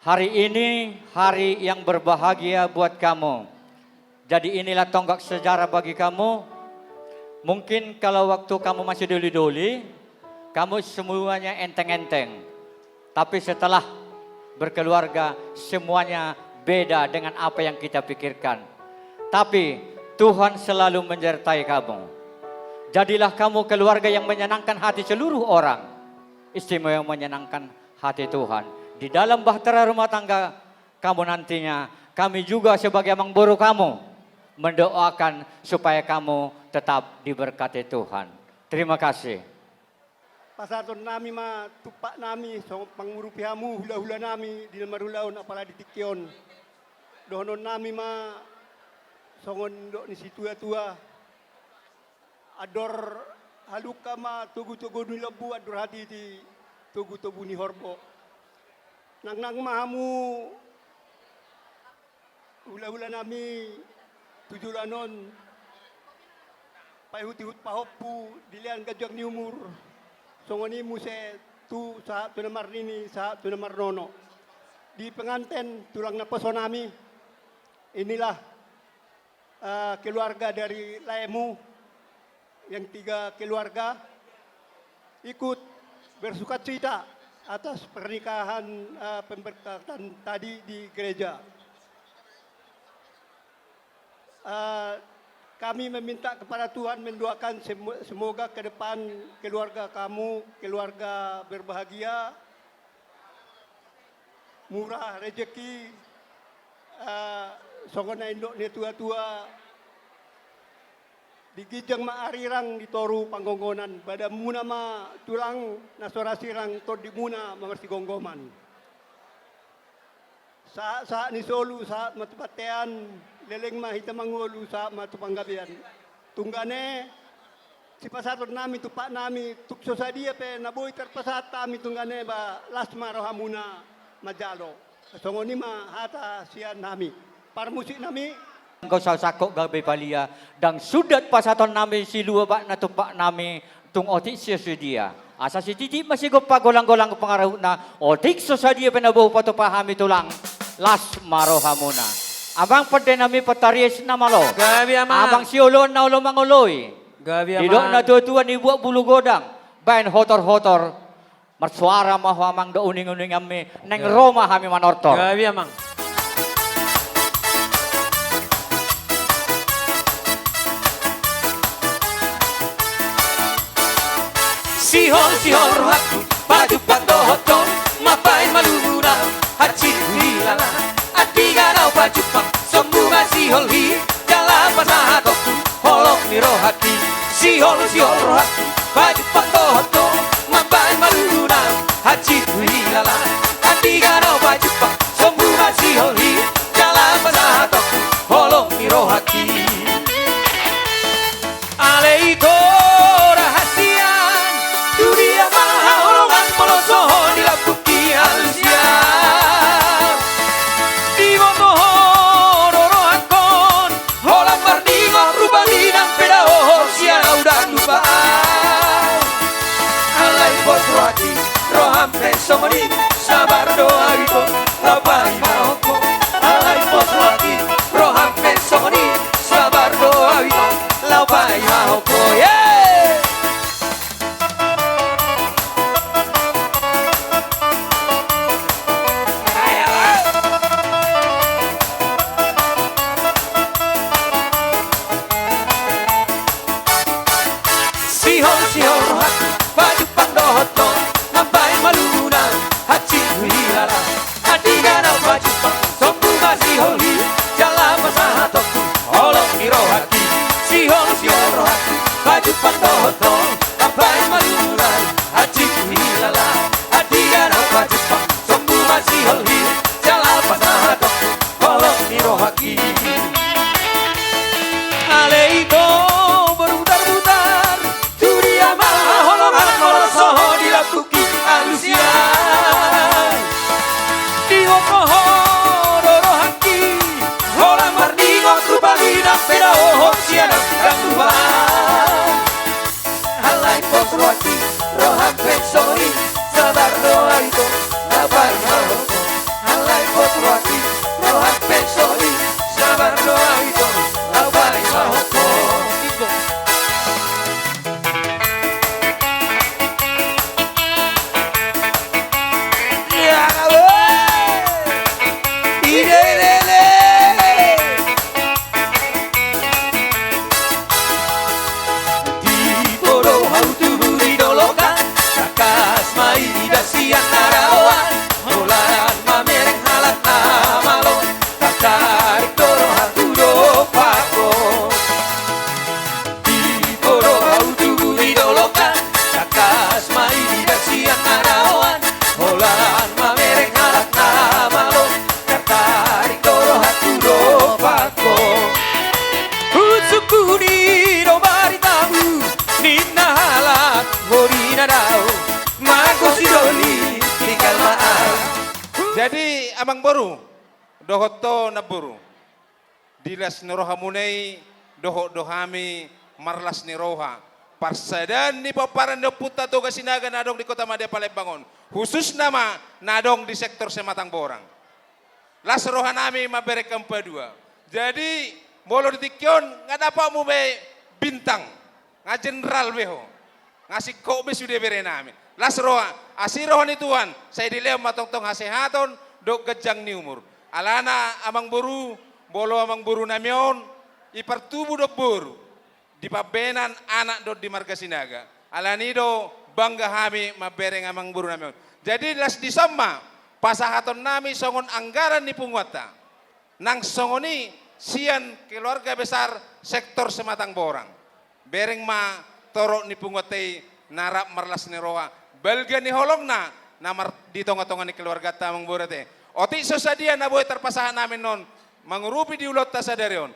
Hari ini hari yang berbahagia buat kamu. Jadi inilah tonggak sejarah bagi kamu. Mungkin kalau waktu kamu masih doli-doli, kamu semuanya enteng-enteng. Tapi setelah berkeluarga, semuanya beda dengan apa yang kita pikirkan. Tapi Tuhan selalu menyertai kamu. Jadilah kamu keluarga yang menyenangkan hati seluruh orang. Istimewa menyenangkan hati Tuhan. Di dalam bahtera rumah tangga kamu nantinya, kami juga sebagai amangboru kamu mendoakan supaya kamu tetap diberkati Tuhan. Terima kasih. Pasahaton nami ma tumpak nami, songon mangurupi hamu hulahula nami di na marulaon, apala di tingki on. Dohonon nami ma songon dok ni situatua. Andor halumpang ma togutogu ni lombu, andor hatiti togutogu ni horbo. Nangnang ma hamu hulahula nami tu joloan on, paihutihut pahompu, dilehon ganjang ni umur, songon i muse tu sahat tu na marnini, sahat tu na marnono. Di pengantin tulang naposo nami, inilah eh, keluarga dari laemu, yang tiga keluarga ikut bersukacita atas pernikahan, eh, pemberkatan tadi di gereja. Eh, kami meminta kepada Tuhan mendoakan semo-, semoga ke depan keluarga kamu, keluarga berbahagia, murah rezeki, eh, songon na nidok ni natuatua, di ginjang ma arirang, di toru panggonggonan, badanmuna ma tulang na so ra sirang, tondimuna ma marsigomgoman. Sahat, sahat ni solu, sahat ma tu bontean, leleng ma hita mangolu, sahat ma tu panggabean. Tunggane, sipasahaton nami tumpak nami, tung so sadia pe na boi tarpasahat hami tunggane ba las ma rohamuna manjalo. Songon i ma hata sian hami. Parmusik nami. Anggo sausangkot gabe palia, ndang sundat pasahaton nami silua bakna tumpak nami, tung otik so sadia. Asa sititik ma sigompa, golanggolang pangarahutna, otik so sadia pe na boi patupa hami tulang, las ma rohamuna. Amang pande nami, patarias na malo. Gabe amang. Amang sioloan na olo mangoloi. Gabe amang. Didok natuatua, nibuat bulu godang baen hotorhotor. Marsuara ma ho amang dohot uninguninganmi, naeng ro ma hami manortor. Gabe amang. Sihol, sihol rohangku, pajumpang dohot ho, mambaen malumuna, hansit tu hilala. Andigan ahu pajumpang, sombu ma sihol i, jala pasahatonku holong ni rohangki. Sihol, sihol rohangku, pajumpang dohot ho, mambaen malumuna, hansit tu hilala. Andigan ahu pajumpang, sombu ma sihol i, jala pasahatonku holong ni rohangki. Alai ito ra hasian, tu dia ma haholongan molo so ho di lambungki alusia. Diboto ho do rohangkon, holan marningot rupani nang pe dao ho sian ahu ndang lupa. Alai pos rohangki, roham pe songon i, sabar do ahu ito, laho paima ho. Alai pos rohangki, roham pe songon i, sabar do ahu ito, laho paima ho. Yeah! Sihol, sihol rohangku, pajumpang dohot ho, mambaen malumuna, hansit Amangboru dohot ho namboru, di las ni rohamuna i dohot do hami marlas ni roha. Parsadaan ni pomparan ni ompunta Toga Sinaga na adong di Kota Madya Palembang on, khususna ma na adong di sektor Sematang Borang. Las rohanami mambereng hamu padua. Jadi, molo di tingki on nga dapotmu be bintang, nga jenderal be ho, nga singkop be sude berenami. Las roha, asi roha ni Tuhan, sai dilehon ma tongtong hasehaton dohot ganjang ni umur. Alana amangboru, molo amangborunami on, i partubu do boru, di pambahenan anak dohot di marga Sinaga. Alani i do bangga hami mambereng amangborunami on. Jadi las dison ma pasahatonnami songon anggaran ni punguanta. Nang songon i sian keluarga besar sektor Sematang Borang. Bereng ma torop ni punguanta i na rap marlas ni roha, balga ni holongna na mar-, di tongatonga ni keluarganta, amangboru, ate. Otik so sadia na boi tarpasahat nami annon mangurupi di ulaonta sadari on.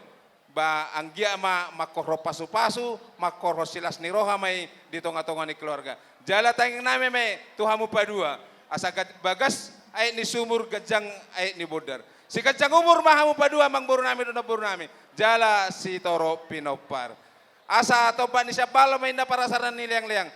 Ba anggiat ma mangkorhon pasupasu, mangkorhon silas ni roha ma i di tongatonga ni keluarga. Jala tangiangnami ma i tu hamu padua, asa ga-, bagas aek ni sumur, ganjang aek ni bondar. Siganjang umur ma hamu padua, amangborunami dohot namborunami, jala sitorop pinompar. Asa tombak ni siambalan ma inna parasaran ni leangleang.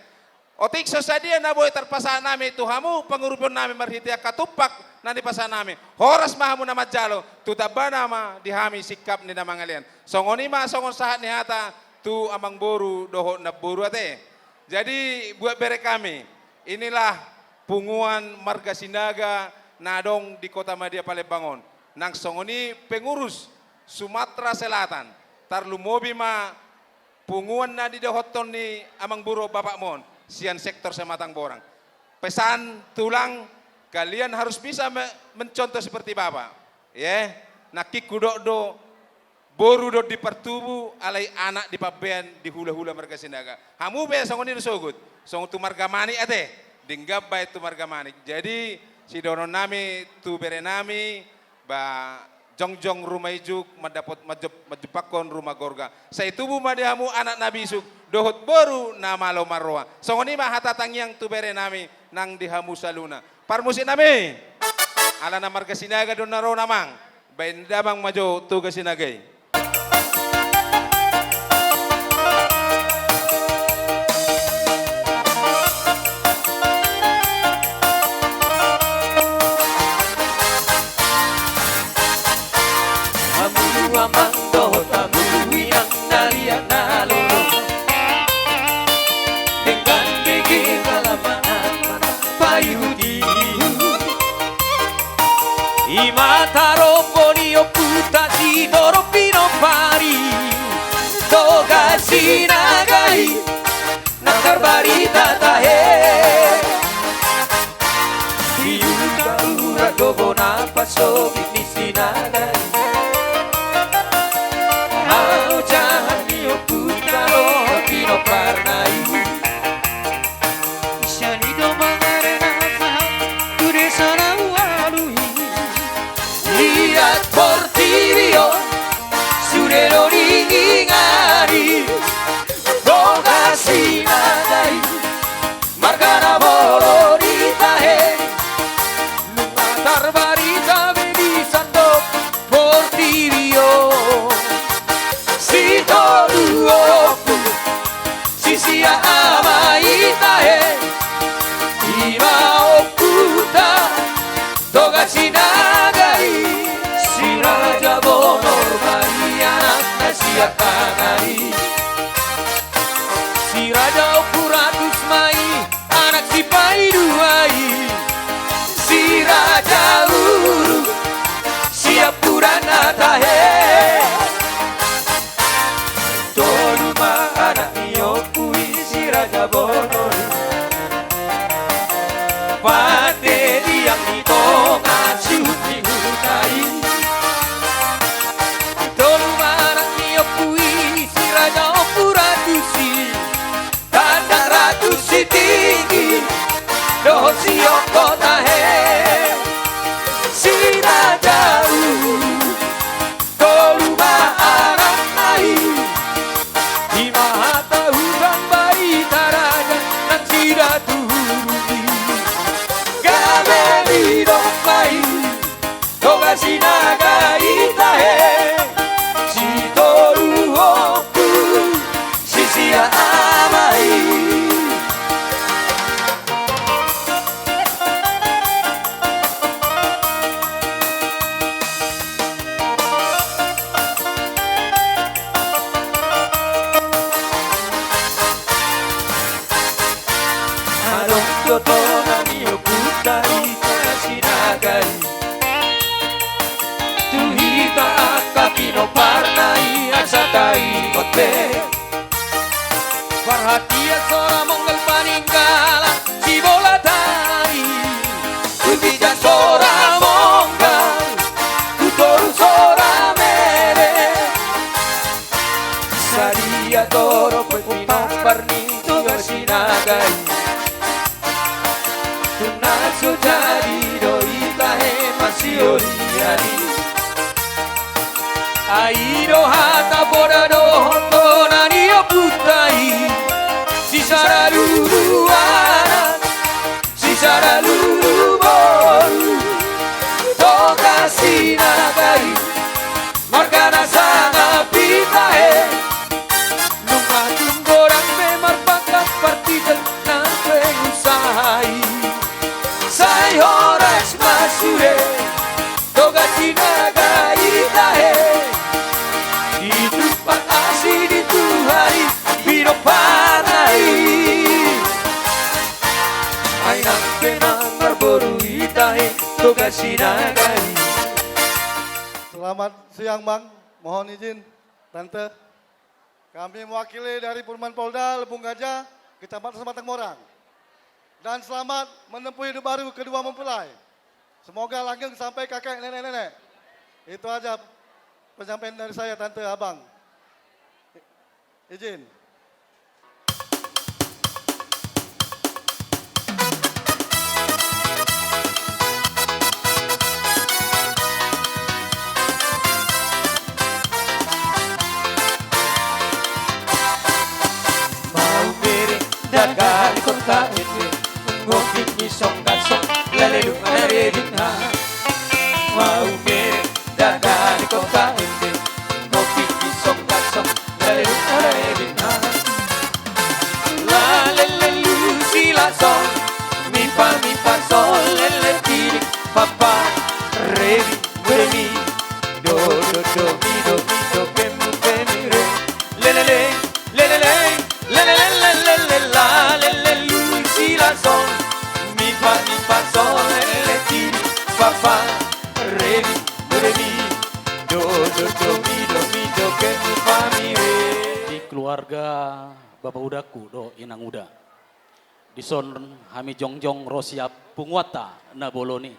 Otik so sadia na boi tarpasahat nami tu hamu pangurupionnami marhite angka tumpak na nipasahat nami, horas ma hamu na manjalo, tu tambana ma di hami singkap ni na mangalean. Songon i ma songon sahat ni hata tu amangboru dohot namboru, ate. Jadi, buat bere kami, inilah punguan marga Sinaga na adong di Kota Madya Palembang on, nang songon i pengurus Sumatera Selatan, tarlumobi ma punguan na didohothon ni amangboru bapakmu on sian sektor Sematang Borang. Pesan tulang, kalian harus bisa me-, mencontoh seperti bapak. Ye, nangkin hudok do, boru do di partubu, alai anak di pambahen di hulahula marga Sinaga. Hamu pe songon i do sogot, songon tu marga Manik, ate, denggan bahen tu marga Manik. Jadi, sidohononnami tu berenami, ba jongjong ruma ijuk, mandapot, manjop-, manjumpakhon ruma gorga. Sai tubu ma di hamu anak na bisuk, dohot boru na malo marroha. Songon i ma hata tangiang tu berenami nang di hamu saluhutna. Parmusiknami, alana marga Sinaga do na ro, amang, baen damang ma jo Toga Sinaga i. Hamu amang dohot hamu inang na liat na lolo, denggan bege na lamangan paihut-ihut. I ma tarombo ni ompunta sitorop pinompar i, Toga Sinaga i, na tarbarita tahe. Di urat do bona pasogit ni Sinaga i, haojahan ni ompunta dohot pinomparna i. Sian i do mangarena sahat tu desa na ualu i. Liat portibi on, sude do diingot i, Toga Sinaga i, marga na bolon i tahe. Nunga tarbarita be di sandok portibi on. Sitolu ompu, sisia ama i tahe. I ma ompunta Toga Sinaga i, Si Raja Bonor ma i anakna sian tangan i. Si Raja Ompu Ratus ma i anak sipaidua i, Si Raja Uruk siampudanna tahe. Tolu ma anak ni ompu i, Si Raja Bonor i, pande biang di tonga suhut ni huta i. Tolu ma anak ni ompu i, Si Raja Ompu Ratus i, Tandang Ratus Sitinggi dohot Siongko tahe. Si Raja Uruk, tolu ma anakna i, i ma hata hujang barita raja nang si Datu Huruk i. Gabe didok ma i, Toga Sinaga i tahe, sitoruhonku, sisia ama i. Adong do tona ni ompunta i Toga Sinaga i. Tu hita angka pinomparna i asa taingot be. Parhatian sora monggal paninggalan sibola tai. Tu ginjang sora monggal, tu toru sora mele. Sadia torop pinompar ni Toga Sinaga i. Tung na so jadi do i tahe masiolian i. Ai do hata poda dohot tona ni ompunta i. Sisada lulu anak, sisada lulu boru. Toga Sinaga i, margana sangap i tahe. Nunga tung godang be marpangkat partisan nang pengusaha i. Sai horas ma sude Toga Sinaga i tahe. Ditumpak asi di Tuhan i pinomparna i. Ai nang pe nang marboru i tahe Toga Sinaga i. Selamat siang, Bang. Mohon izin, Tante. Kami mewakili dari Formanpolda Lebuhan Gajah, Kecamatan Sematang Morang. Dan selamat menempuh hidup baru kedua mempelai. Semoga langgeng sampai kakek nenek-nenek. Itu aja penyampaian dari saya, Tante, Abang. Izin. Maumere daga di kota ende, ngopi ni songgasong, lele dung ada redingna. Maumere daga di kota ende, ngopi ni songgasong, lele dung ada redingna. Lalele lu silasong, mipa mipa sol lele tilik papa, rebi beremi, do do do mi do mi do pemu pemi re. Lelele, lelele, lelele, lelele, lalele lu silasong, mipa mipa sol lele tilik papa, rebi beremi, do do do mi do mi do pemu pemi re. Di keluarga Bapa Udaku do Inang Uda. Dison hami jongjong ro sian punguanta na bolon i,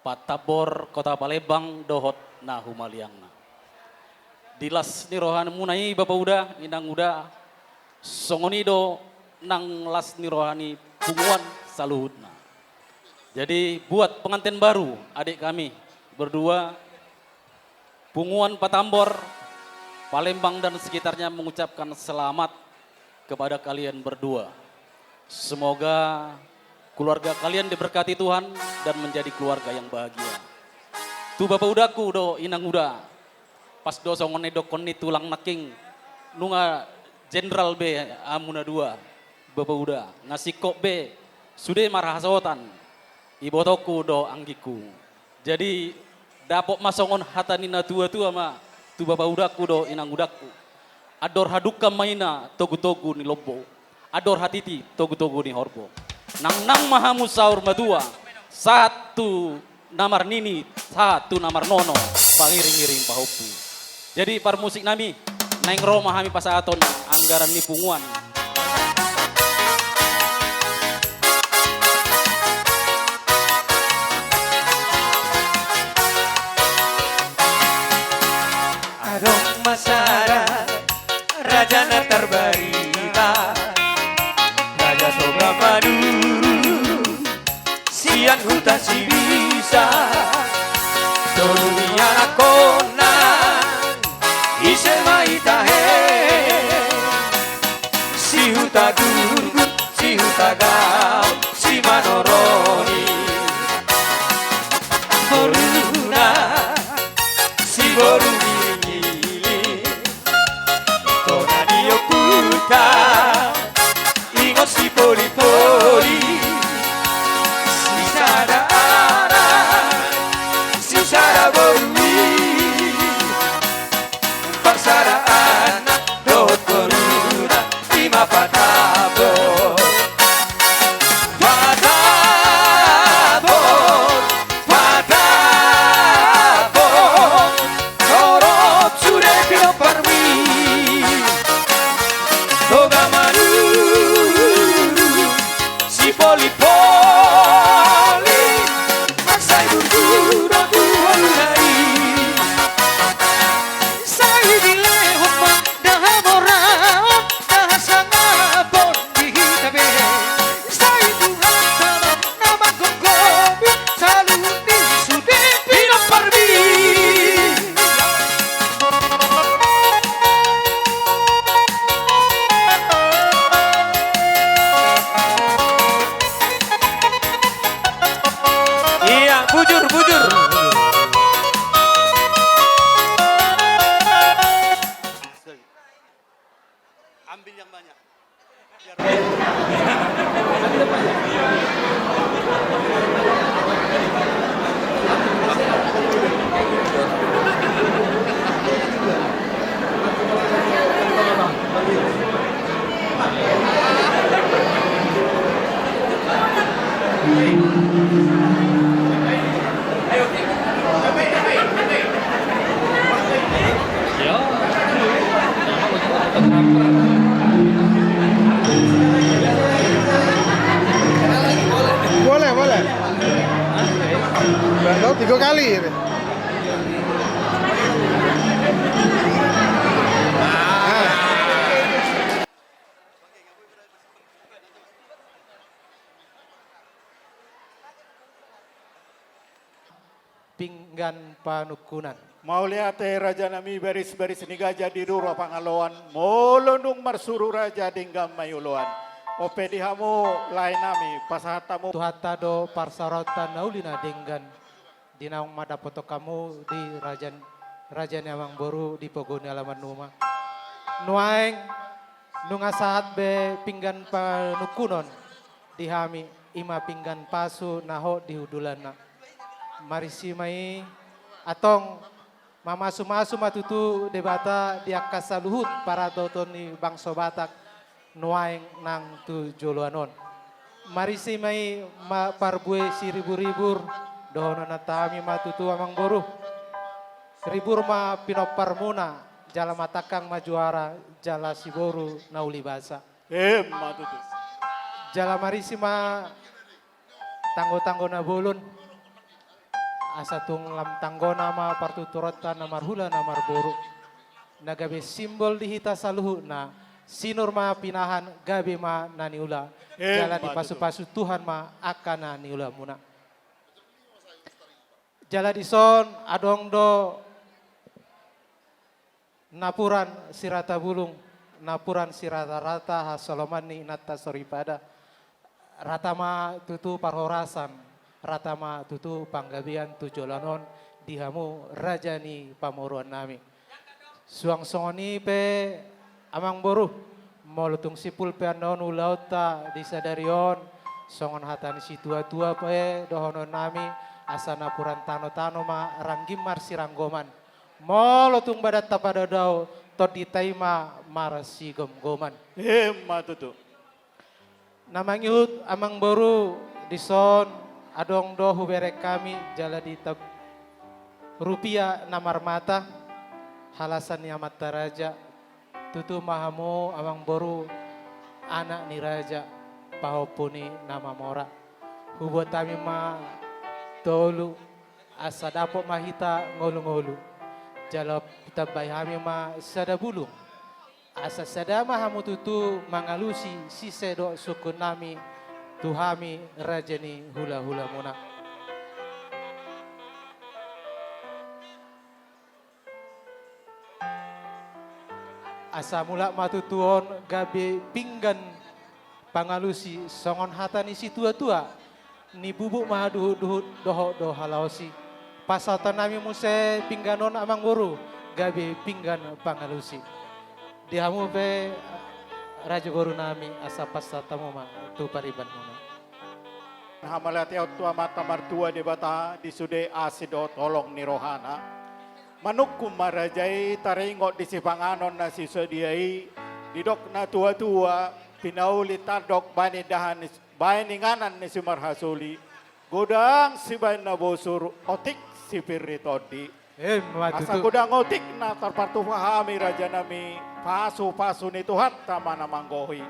Patambor Kota Palembang dohot na humaliangna. Di las ni rohamuna i Bapa Uda, Inang Uda, songon i do nang las ni roha ni punguan saluhutna. Jadi buat pengantin baru, adik kami berdua, Punguan Patambor, Palembang dan sekitarnya mengucapkan selamat kepada kalian berdua. Semoga keluarga kalian diberkati Tuhan dan menjadi keluarga yang bahagia. Tu Bapa Udaku do Inang Uda, pas do songon na didokkon ni tulang nangkin, nunga jenderal be hamu na dua, Bapa Uda, nga singkop be sude marhasohotan, ibotongku do anggingku. Jadi dapot ma songon hata ni natuatua ma tu Bapa Udaku do Inang Udaku: Andor hadungka ma ina togutogu ni lombo, andor hatiti togutogu ni horbo. Nangnang ma hamu saur matua, sahat tu na marnini, sahat tu na marnono, pangiringiring pahompu. Jadi parmusik nami, naeng ro ma hami pasahaton anggaran ni punguan. Adong ma sada raja na tarbarita, Raja Toga Maduru. Sian huta Sibisa, tolu ni anakkonna, ise ma i tahe? Si Hutagurgur, si Hutagaol, si Manoroni. Boruna Bujur, bujur. Ambil yang banyak. Boleh, boleh. Berarti tiga kali ini. Pinggan panungkunan. Mauliate rajanami, baris-baris ni gaja di duru pangaloan, molo nunga marsuru raja denggan ma i oloan. On pe di hamu laenami, pasahat hamu. Tuhanta do parsaoranta na uli na denggan. Di naung mandapothon hamu di raja, raja ni amangboru di pogu ni alaman numa. Nuaeng nunga sahat be pinggan panungkunon di hami, i ma pinggan pasu na hot di hundulanna. Marisi ma i, antong mamasu-masu ma tutu Debata di angka saluhut paradaton ni bangso Batak nuaeng nang tu joloan on. Marisi ma i ma parbue siribur-ribur, dohononnami ma tutu amangboru. Ribur ma pinomparmuna, jala ma tangkang ma juara, jala siboru na uli basa. Emma tutu. Jala marisi ma tanggo-tanggo na bolon. Asa tung lam tanggona ma partuturonta na marhula na marboru. Na gabe simbol di hita saluhutna, sinur ma pinahan, gabe ma na niula. Emma tutu. Jala dipasu-pasu Tuhan ma angka na niulamuna. Jala dison adong do napuran sirata bulung, napuran sirata-rata hasoloman ni inanta soripada. Rata ma tutu parhorasan, rata ma tutu panggabean tu joloan on di hamu raja ni pamoruonnami. Suang songon i pe amangboru, molo tung simpul pe annon ulaonta di sadari on, songon hata ni situa-tua pe dohononnami, asa napuran tano-tano ma rangging marsiranggoman. Molo tung badanta padao-dao, tondinta i ma marsigomgoman. Emma tutu. Na mangihut amangboru, dison adong do hubereng hami jala di tab-, rupia na marmata, halasan ni amanta raja. Tutu ma hamu amangboru, anak ni raja, pahompu ni na mamora. Hubuat hami ma tolu, asa dapot ma hita ngolu-ngolu. Jala tambai hami ma sada bulung. Asa sada ma hamu tutu mangalusi sise dohot sungkunnami tu hami raja ni hula-hulamuna. Asa mulak ma tutu on gabe pinggan pangalusi songon hata ni situa-tua, nibubuk ma haduhut-duhut dohot do halaosi. Pasahatonnami muse pinggan on amangboru, gabe pinggan pangalusi. Di hamu pe raja borunami, asa pasahat hamu ma tu paribanmuna. Hamauliateon tu Amanta Martua Debata di sude asi dohot holong ni rohana. Manungkun ma raja i taringot di sipanganon na sisadia i, didok na tua-tua, pinauli tandok baen indahan ni, baen inganan ni simarhasoli, godang sibaen na bosur, otik sipir ni tondi. Emma tutu. Asa godang otik na tarpatupa hami rajanami, pasu-pasu ni Tuhanta ma na manggohi.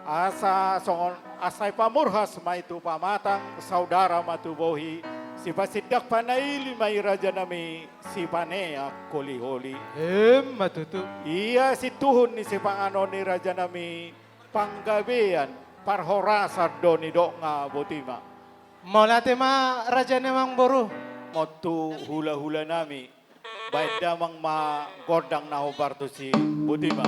Asa songon, asa ipamurhas ma i tu pamatang, saudara ma tu bohi, sipasindak panaili ma i rajanami, sipaneang holi-holi. Emma tutu. Ia sintuhun ni sipanganon i rajanami, panggabean parhorasan do nidok nga, boti ma. Mauliate ma raja ni amangboru. Molo tu hula-hulanami, baen damang ma gondang na hombar tusi, boti ma.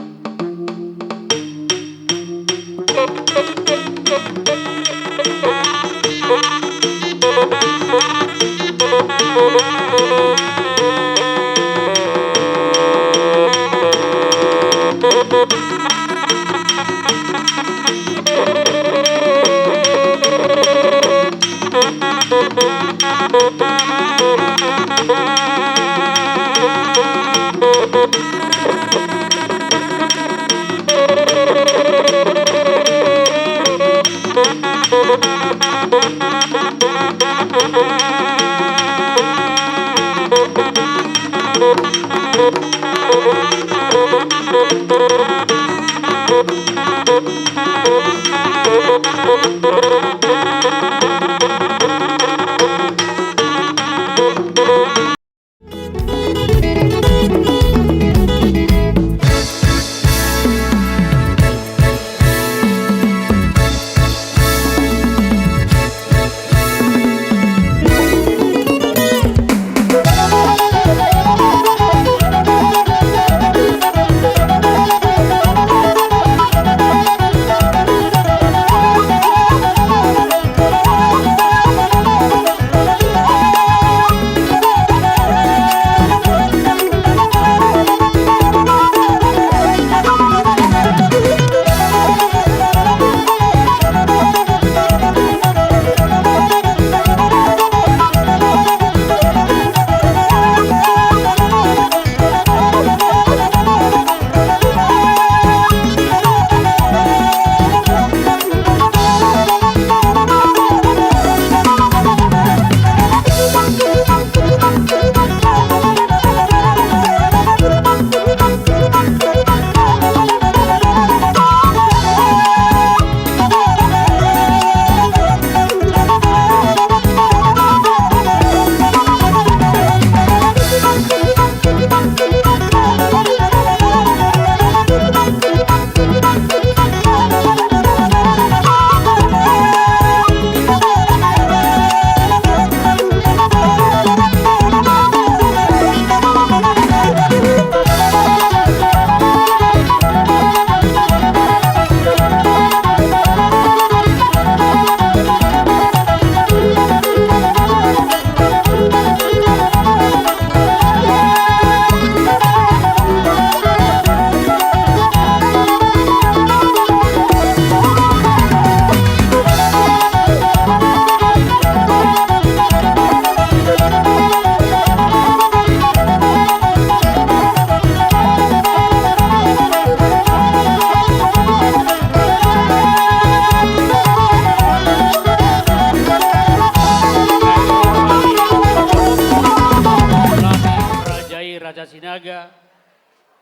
Raja i, Raja Sinaga,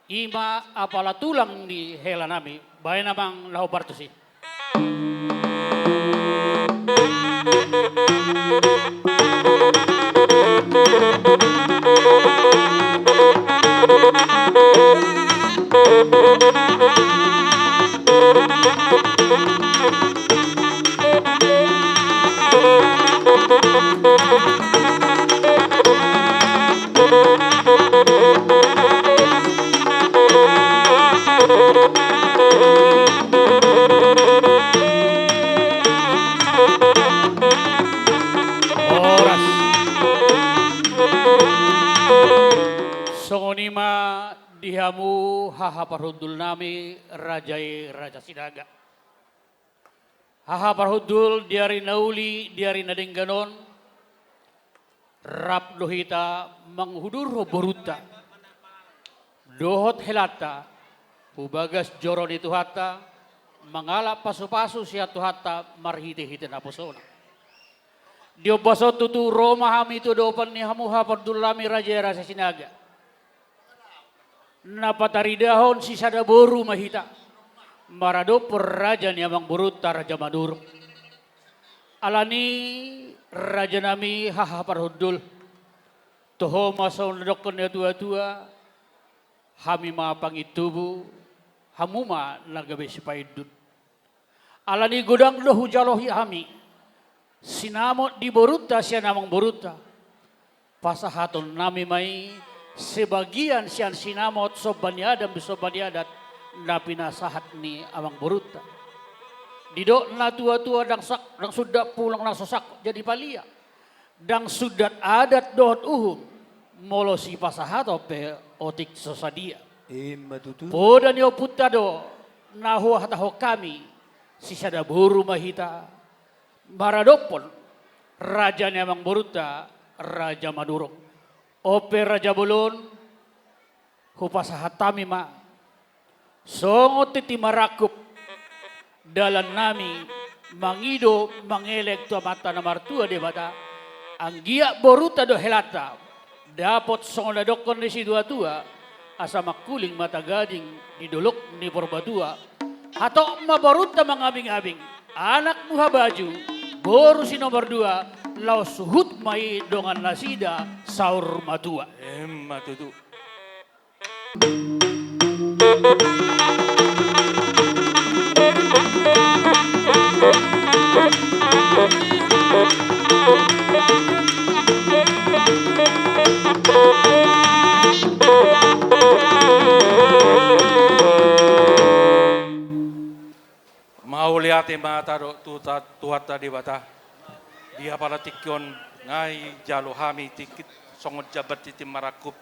i ma apala tulang ni hela nami, baen amang na hombar tusi. Horas. Songon i ma di hamu haha parhundul nami, raja i Raja Sinaga. Haha parhundul, di ari na uli, di ari na denggan on, rap do hita manguhudurhon borunta dohot helanta hu bagas joro ni Tuhanta, mangalap pasupasu sian Tuhanta marhitehite naposona. Di ombas on tutu ro ma hami tu adopan ni hamu haha parhundul nami, raja i Raja Sinaga. Na pataridahon sisada boru ma hita maradophon raja ni amangborunta Raja Madura. Alani, raja nami haha parhundul, toho ma songon na didokkon ni natuatua, hami ma pangintubu, hamu ma na gabe sipaindut. Alani godang do hujalo hami sinamot di borunta sian amangborunta. Pasahaton nami ma i sebagian sian sinamot somba ni adat, somba ni adat na pinasahat ni amangborunta. Didok natuatua, ndang sak-, ndang sundat pulang na so sangkot jadi palia. Ndang sundat adat dohot uhum, molo sipasahaton pe otik so sadia. Ima tutu. Poda ni ompunta do na huhatahon hami, sisada boru ma hita, maradophon raja ni amangborunta, Raja Manurung. On pe Raja Bolon, hupasahat hami ma songon tintin marangkup dalannami mangido mangelek tu Amanta na martua Debata. Anggiat borunta dohot helanta dapot songon na didokkon ni situatua, asa mangkuling mata gading di dolok ni Purbatua. Hatop ma borunta mangabingabing, anak muha baju, boru si nomor dua, laos suhut ma i dongan nasida saur matua. Ima tutu. Mauliate ma hita dohot Tuha-, Tuhanta Debata. Di apala tingki on nunga dijalo hami tingki songon jambar tintin marangkup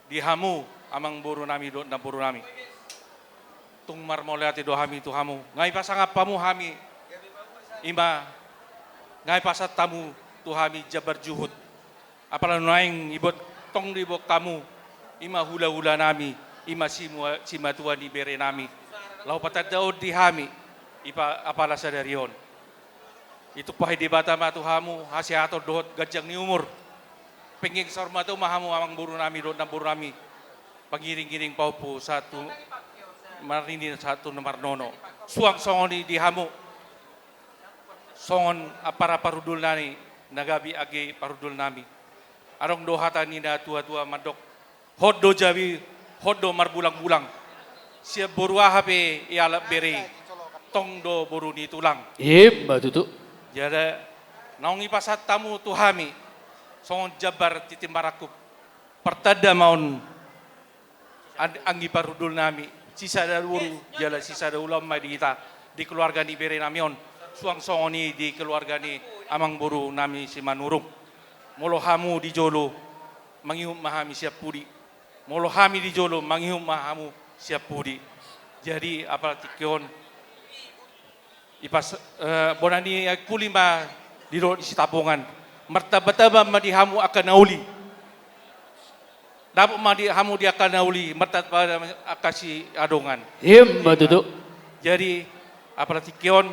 di hamu amangborunami dohot namborunami. Tung marmauliate do hami tu hamu. Nunga dipasangap hamu hami, ima nunga dipasahat hamu tu hami jambar juhut. Apala nuaeng diboan, tong diboan hamu, ima hulahulanami, ima simua-, simatua ni berenami. Laho patandaon di hami, ipa-, apala sadari on. Ditumpahi Debata ma tu hamu hasehaton dohot ganjang ni umur. Penggeng saur matua ma hamu amangborunami dohot namborunami. Pangiringiring pahompu sahat tu marnini sahat tu na marnono. Suang songon i di hamu. Songon ampara parhundulnami na gabe age parhundulnami. Adong do hata ni na tuatua mandok, hot do jabi, hot do marbulangbulang. Sian boru aha pe ialap bere i, tong do boru ni tulang. Ima tutu. Jadi, naung dipasahat hamu tu hami songon jambar tintin marangkup. Partanda ma on, an-, anggi parhundulnami, sisada boru jala sisada ulaon ma di hita, di keluarga ni berenami on, suang songon i di keluarga ni amangborunami Simanurung. Molo hamu di jolo, mangihut ma hami sian pudi. Molo hami di jolo, mangihut ma hamu sian pudi. Jadi, apala tingki on, Ipas-, eh, bona ni ai puli ma di dolok ni Sitapongan. Martambatamba ma di hamu angka na uli. Dapot ma di hamu di angka na uli, martambatamba angka siadongan. Ima tutu. Jadi, apala tingki on,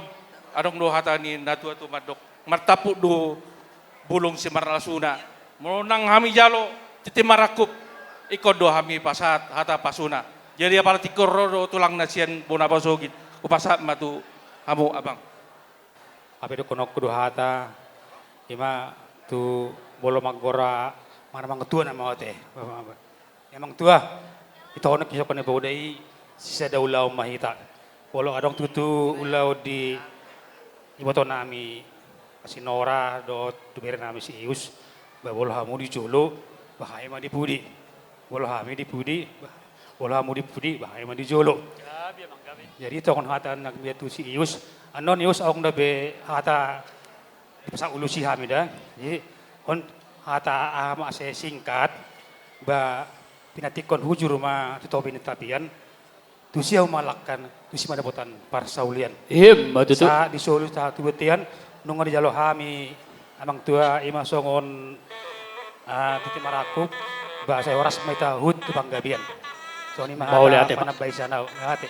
adong do hata ni na tuatua mandok. Martampuk do bulung simarlasuna. Molo nang hami jalo tintin marangkup, ingkon do hami pasahat hata pasuna. Jadi apala tingki on ro do tulangna sian bona pasogit, hupasahat ma tu hamu abang. Hape dohononku do hata, ima tu molo manggora manang amang tua nama ote. Amang tua, itohonon kisokon ni poda i, sisada ulaon ma hita. Molo adong tutu ulaon di ibotonami Sinora dohot tu berenami si Ius, ba molo hamu di jolo, ba hami ma di pudi. Molo hami di pudi, ba, molo hamu di pudi, ba hami ma di jolo. Jadi tongon hata na tu si Ius, annon Ius adong dope hata dipasahat ulos i hami da. Jadi, on hata aha ma asa singkat, ba pinantikhon hujur ma tu topi ni tapian, tusi ahu ma langkan, tusi ma dapotan parsaulian. Ima tutu. Sahat di solu sahat tu bontean, nunga dijalo hami amang tua ima songon, ah, tintin marangkup, ba sai horas ma hita huhut tu panggabean. Songon i ma hata. Mauliate, Pak. Panambahisa na, mauliate.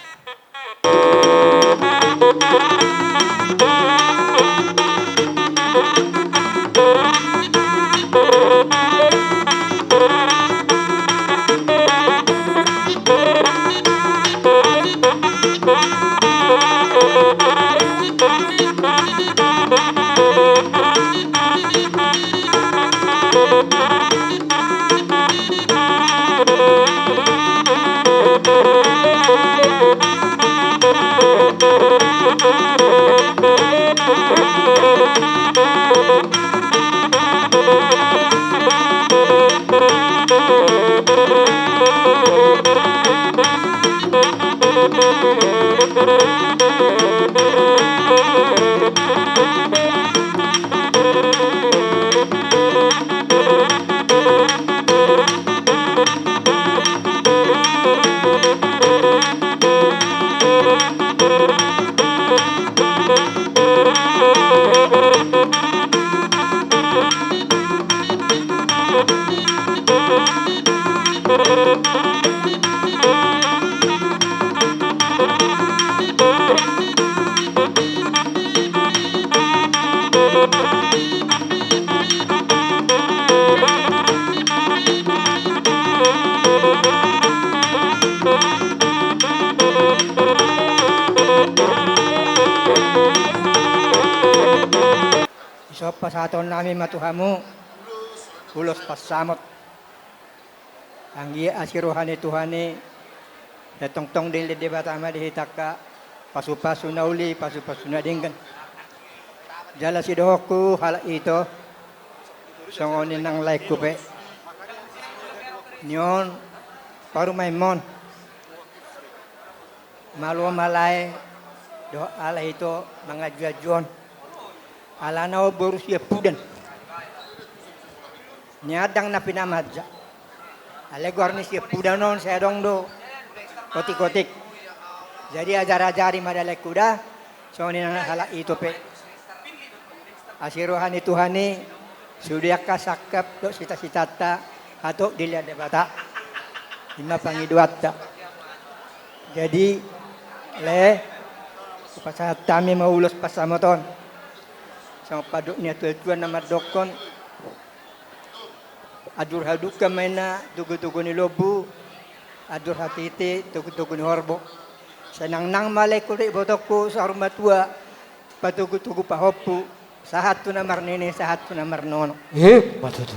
Dison pasahatonnami ma tu hamu ulos pansamot. Anggiat asi roha ni Tuhan i, sai tongtong dilehon Debata ma di hita angka pasupasu na uli, pasupasu na denggan. Jala sidohononku halak ito, songon i nang laengku pe, nion parumaenmon. Malo ma lae dohot halak ito manganjuanju on. Alana on boru Siampudan. Nian ndang na pinamanja. Alai goar ni Siampudan on sai adong do otik-otik. Jadi ajar-ajari ma da laengku da, songon i nang halak ito pe. Asi roha ni Tuhan i, sude angka sangkap dohot sita-sitanta hatop dilehon Debata. I ma pangidoanta. Jadi, lae, hupasahat hami ma ulos pansamot on. Songon pandok ni natua-tua na mandokkon, anjur hadungka ma inna togu-togu ni lombu, anjur hatiti togu-togu ni horbo. Sai nangnang ma laengku dohot ibotongku saur matua, patogu-togu pahompu, sahat tu na marnini, sahat tu na marnono. Eh, ma tutu.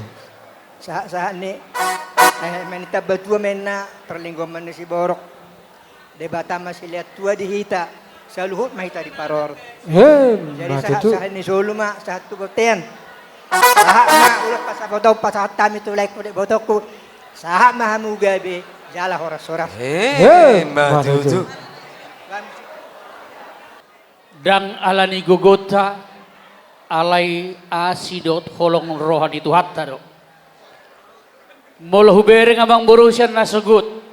Sahat-sahat ni, eh, manitamba tua ma inna parlinggoman ni siborok. Debata ma silehon tua di hita, saluhut ma hita diparorot. Eh, jadi ma tutu. Sahat-sahat ni solu ma, sahat tu bontean. Sahat ma ulos pansamot on pasahat hami tu laengku dohot ibotongku. Sahat ma hamu gabe jala horas-horas. Eh, eh, ma tutu. Ndang ala ni gogonta, alai asi dohot holong roha ni Tuhanta do. Molo hubereng amangboru sian na sogot.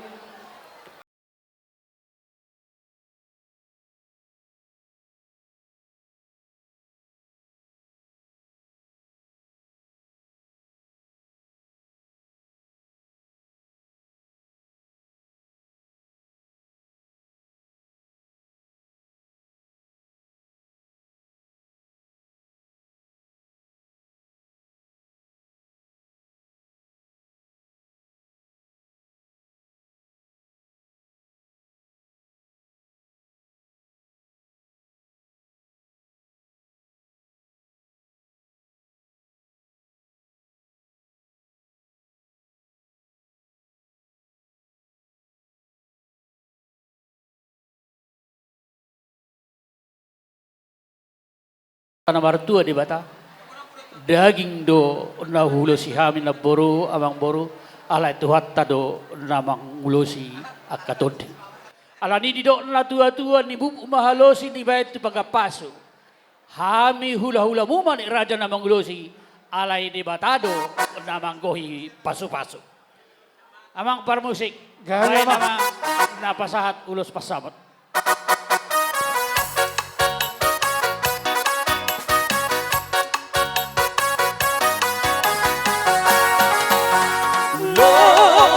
Na martua Debata, daging do na huulosi hami namboru, amangboru, alai Tuhanta do na mangulosi angka tondi. Alani i didok na tua-tua, ni bubuk ma halosi, nibaen tu panggapasu. Hami hula-hulamu ma, Raja na mangulosi, alai Debata do na manggohi pasu-pasu. Amang parmusik, gabe, lae, amang, nama na pasahat ulos pansamot.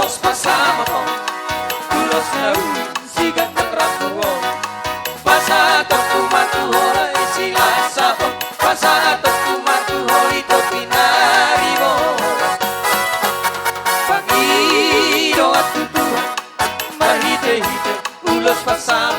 Ulos pansamot on, ulos na uli siganjang rambu on. Pasahatonku ma tu ho lae Silasabon, pasahatonku ma tu ho ito pinaribot. Pangidoan tu Tuhan marhite-hite ulos pansamot.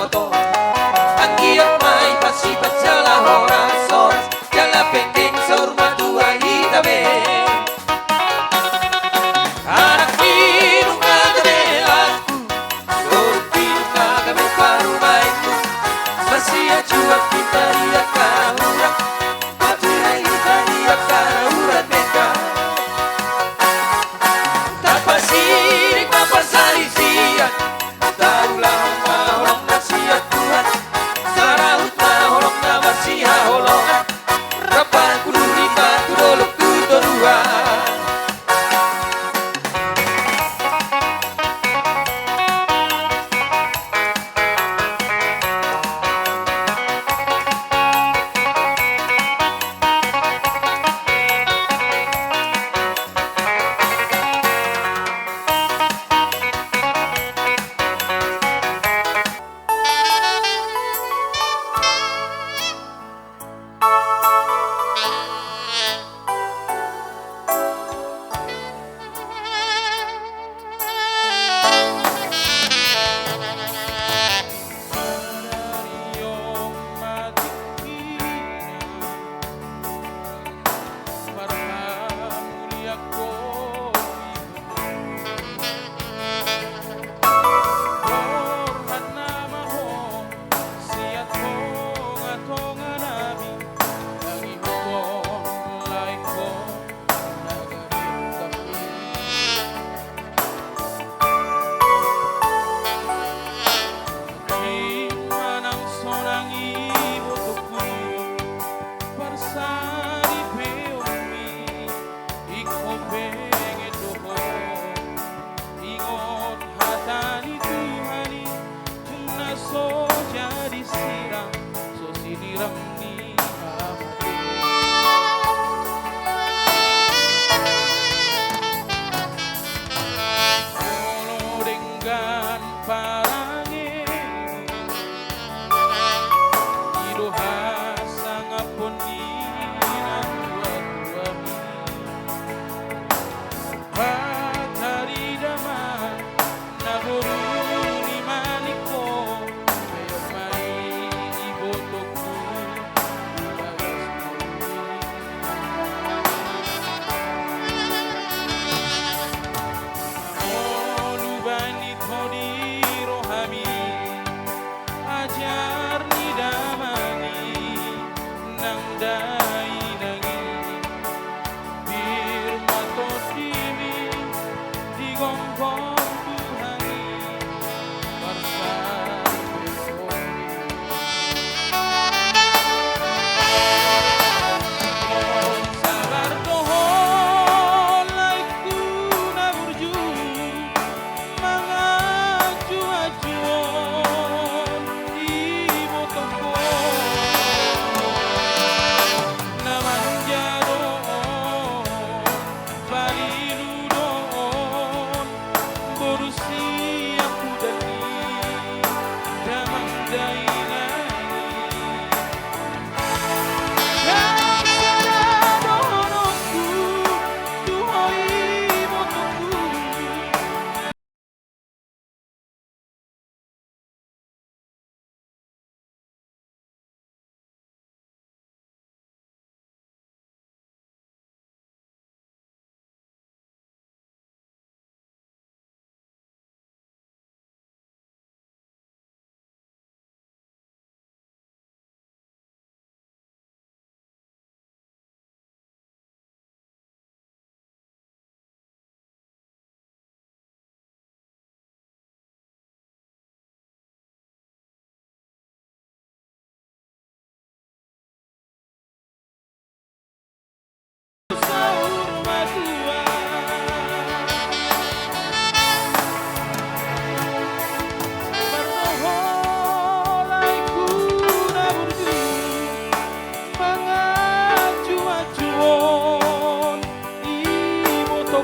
Na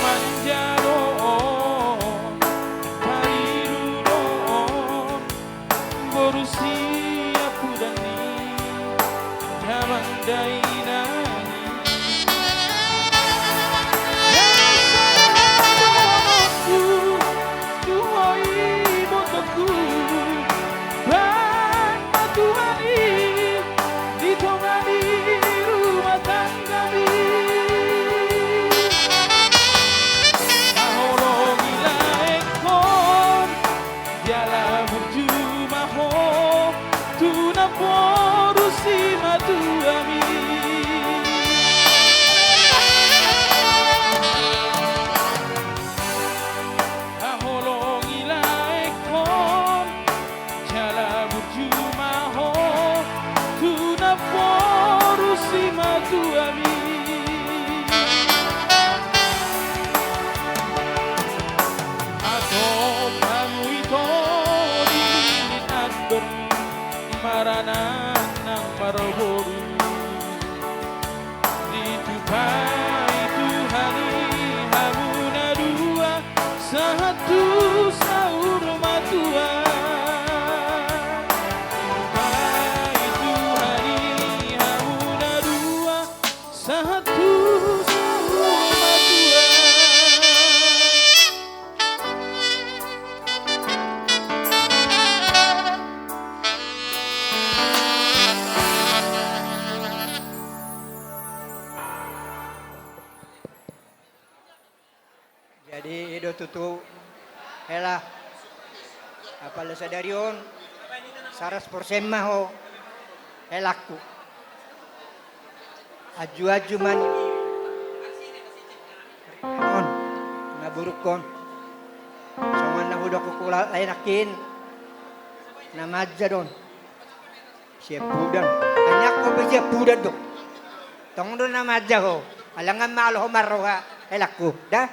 manja do on, pariru do on, boru siampudan ni damang dainang i. Ia sada dohononku tu ho, ibotongku, bahen ma Tuhan i di tonga ni rumah tanggami. Haholongi laengkon, jala burju ma ho tu namboru simatuami. Haholongi laengkon, jala burju ma ho tu namboru simatuami. Antong hamu ito di lilin andor, maranak nang marboru. Ditupai Tuhan i hamu na dua, sahat tu saur matua. Ditupai Tuhan i hamu na dua, sahat tu saur matua. Jadi i do tutu, hela, apala sadari on, saratus persen ma ho, helangku. Anju-anju ma ni on, na buruk on. Songon na hudok hula lae nangkin, na manja do on. Siampudan. Anyangko pe siampudan do. Tong do na manja ho. Alangan malo ho marroha, helangku. Da?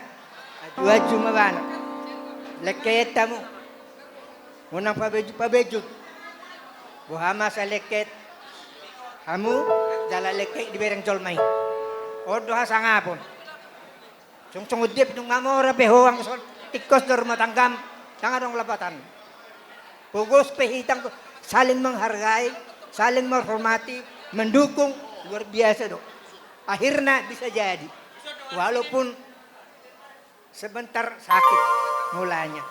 Anju-anju ma bana. Lengket hamu. Unang pabejut-pabejut. Boha ma asa lengket hamu, jala lengket dibereng jolma i. On do hasangapon. Song songon dia pe nunga mora pe ho, anggo so tingkos do rumah tanggam, ndang adong lapatan. Pogos pe hita anggo saling menghargai, saling menghormati, mendukung, luar biasa do. Akhirna bisa jadi. Walaupun sebentar sakit mulanya.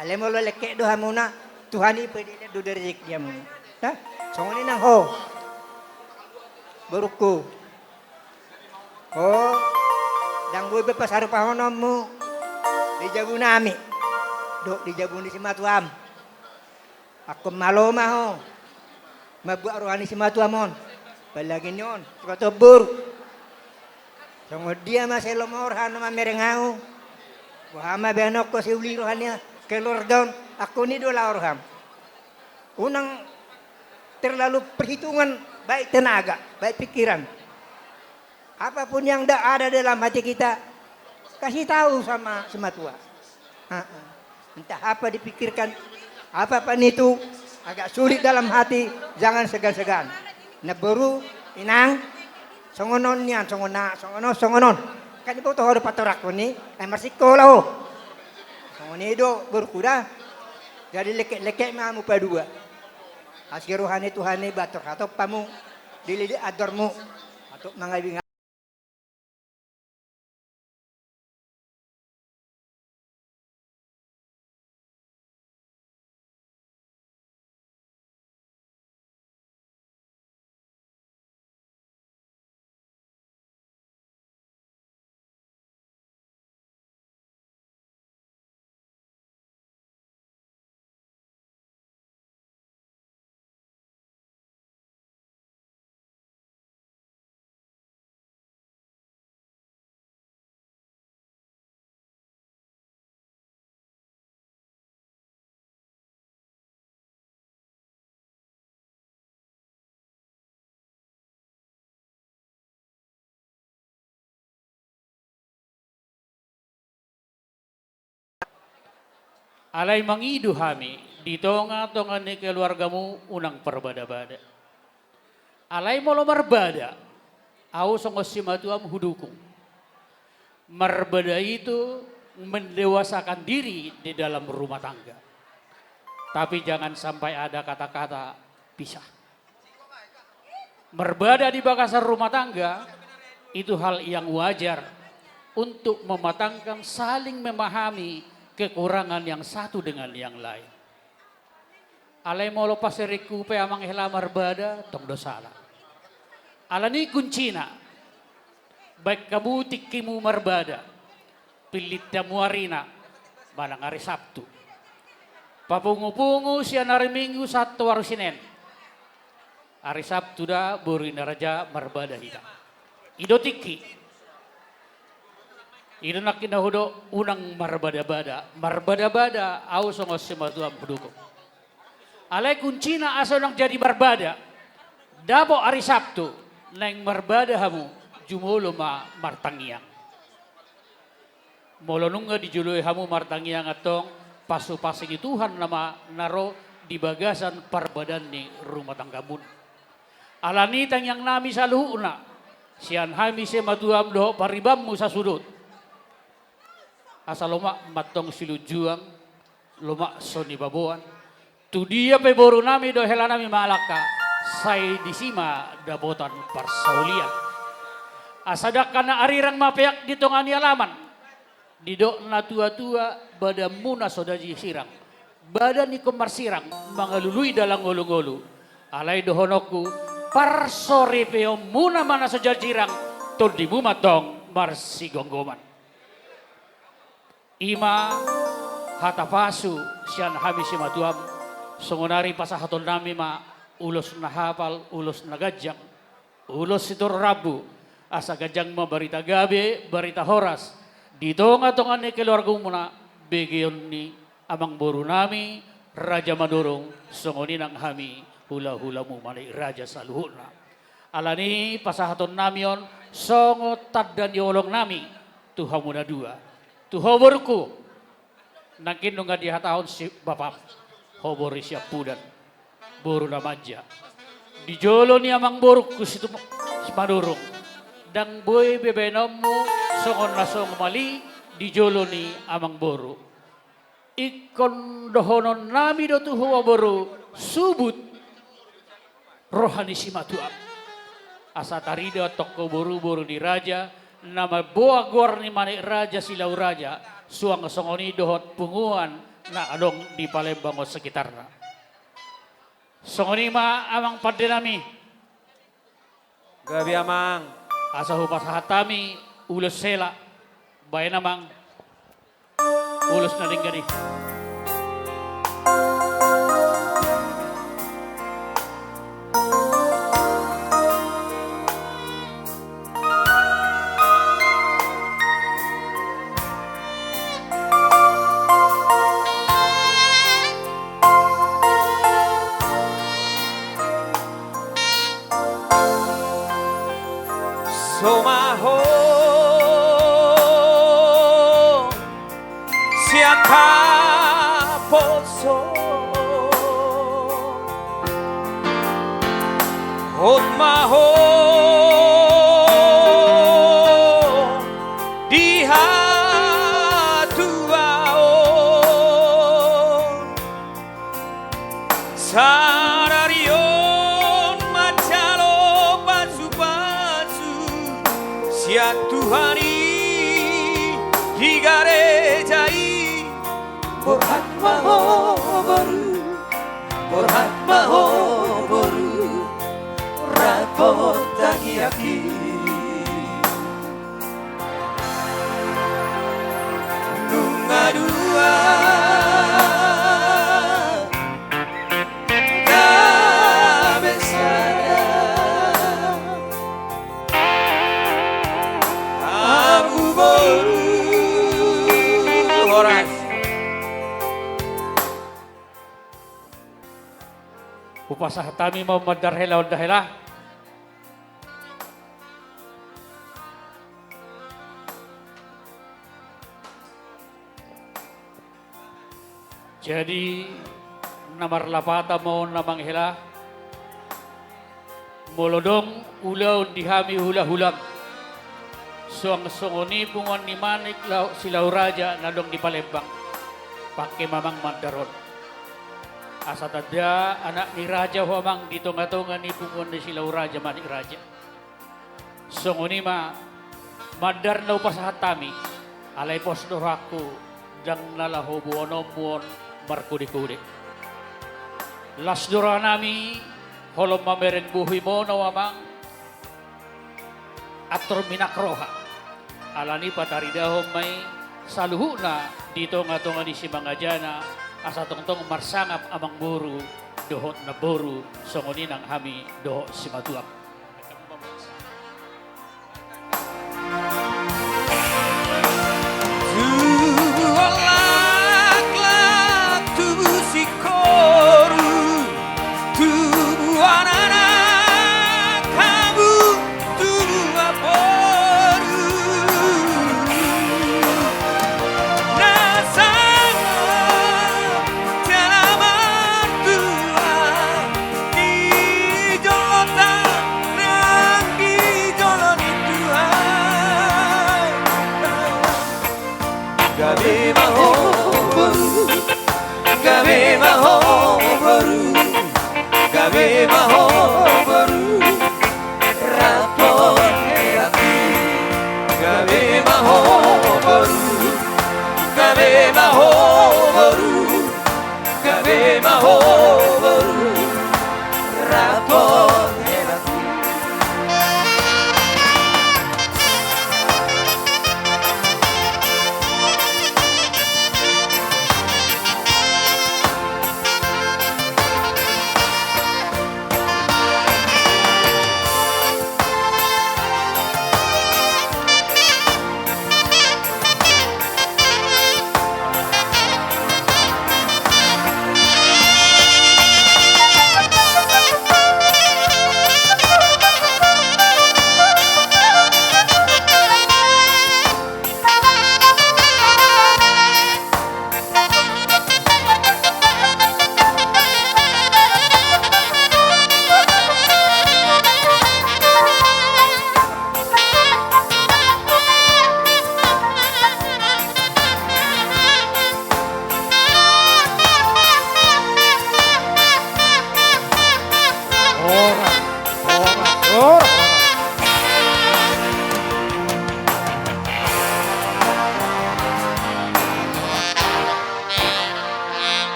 Alai molo lengket do hamuna, Tuhan i padilean do di rejeki hamuna. Nah, songon i nang ho, borungku. Ho, ndang boi be pasarupahononmu di jabu nami dohot di jabu ni simatuam. Angkon malo ma ho mambuat roha ni simatuam on. Apalagi ni on, sipatuam boru. Songon dia ma sai lomo roha na mamereng ahu. Boha ma bahenonku, sai uli roha ni keluarga on, angkon i do laho roham. Unang terlalu perhitungan, baik tenaga, baik pikiran. Apapun yang da-, ada dalam hati kita, kasih tahu sama simatua. Heeh. Entah apa dipikirkan, apapun itu, agak sulit dalam hati, jangan segan-segan. Namboru, inang, songon on nian, songon na, songon on, songon on. Kan diboto ho do patorangkon i, ai marsikola ho. Songon i do, borungku da. Jadi lengket-lengket ma hamu paduahon. Asi roha ni Tuhan i bahen hatompa hamu di lilin andormu. Hatop mangabing. Alai mangido hami, di tonga-tonga ni keluargamu unang parbada-bada. Alai molo marbada, Au songon simatuam hudukung. Marbada itu mendewasakan diri di dalam rumah tangga. Tapi jangan sampai ada kata-kata pisah. Marbada di bagasan rumah tangga itu hal yang wajar untuk mematangkan, saling memahami kekurangan yang satu dengan yang lain. Alai molo paseringku pe amang hela marbada, tong do sala. Alani kuncina, baen hamu tingkimu marbada, pillit hamu arina, manang ari Sabtu. Papungu-pungu sian ari Minggu sahat tu ari Senen. Ari Sabtu da boru ni raja marbada hita. I do tingki. I do nangkin na hudok unang marbada-bada. Marbada-bada au songon simatuam hudukung. Alai kuncina asa unang jadi marbada. Dapot ari Sabtu, naeng marbada hamu, jumolo ma martangiang. Molo nunga dijoloi hamu martangiang antong, pasu-pasu ni Tuhan nama na ro di bagasan parbadaan ni rumah tanggamuna. Alani tangiang nami saluhutna, sian hami simatuam dohot paribanmu sasudut. Asa lomak ma antong silunjuang, lomak so nibaboan. Tudia pe boru nami dohot hela nami mangalangka, sai disi ma dapotan parsaulian. Asa dangka na arirang ma peak di tonga ni alaman. Didok na tua-tua, badanmuna so jadi sirang. Badan ingkon marsirang, mangalului dalan ngolu-ngolu. Alai dohononku, parsoripeonmuna ma na so jadi sirang, tondimu ma antong marsigomgoman. I ma hata pasu sian hami simatuam, songon ari pasahaton nami ma ulos na hapal, ulos na ganjang, ulos sitorop rambu, asa ganjang ma barita gabe, barita horas, di tonga-tonga ni keluargamuna, begeon ni amangboru nami, Raja Manurung, songon i nang hami, hula-hulamu Manik Raja saluhutna. Alani pasahaton nami on, songon tanda ni holong nami, tu hamu na dua. Tu ho borungku, nangkin nunga dihatahon si bapam, ho boru ni siampudan, boru na manja. Di jolo ni amangborungku Situ-, Simanurung, ndang boi be baenonmu, songon na songon mali, di jolo ni amangboru. Ingkon dohonon nami do tu ho boru, subut roha ni simatuam. Asa tarida antong ho boru, boru ni raja, na mamboan goar ni Manik Raja Silau Raja, suang songon i dohot punguan na adong di Palembang on sekitarna. Songon i ma amang pande nami. Gabe amang. Asa hupasahat hami ulos hela. Baen amang. Ulos na denggan i. Somaho sian haposo. Hot ma ho di hatuaon. Sadari on manjalo pasupasu sian Tuhan i di gareja i. Borhat ma ho boru, borhat ma ho boru, rap dohot tangiangki. Nunga dua gabe sada. Abu boru. Horas. Hupasahat hami ma mandar hela, onda hela. Jadi, na marlapatan ma on amang hela. Molo adong ulaon di hami hulahulam, suang songon i punguan ni Manik Lau-, Silau Raja na adong di Palembang, pangke ma amang mandar on. Asa tanda anak ni raja ho amang di tongatonga ni punguan ni Silau Raja Manik Raja. Songon i ma mandar na hupasahat hami, alai pos do rohangku, ndang na laho boanonmu on markodekode. Las do rohanami, holong mamereng bohi muna amang, antor minak roha. Alani pataridahon ma i saluhutna di tongatonga ni simangajana, asa tongtong marsangap amangboru dohot namboru, songon i nang hami dohot simatuam. Tubu laklak, tubu singkoru, tubu anak-anak hamu, tubu anak boru. Na sangap jala martua di jolonta nang di jolo ni Tuhan. Gabe ma ho boru, gabe ma ho boru, gabe ma ho boru. Rap dohot hea ati. Gabe ma ho boru, gabe ma ho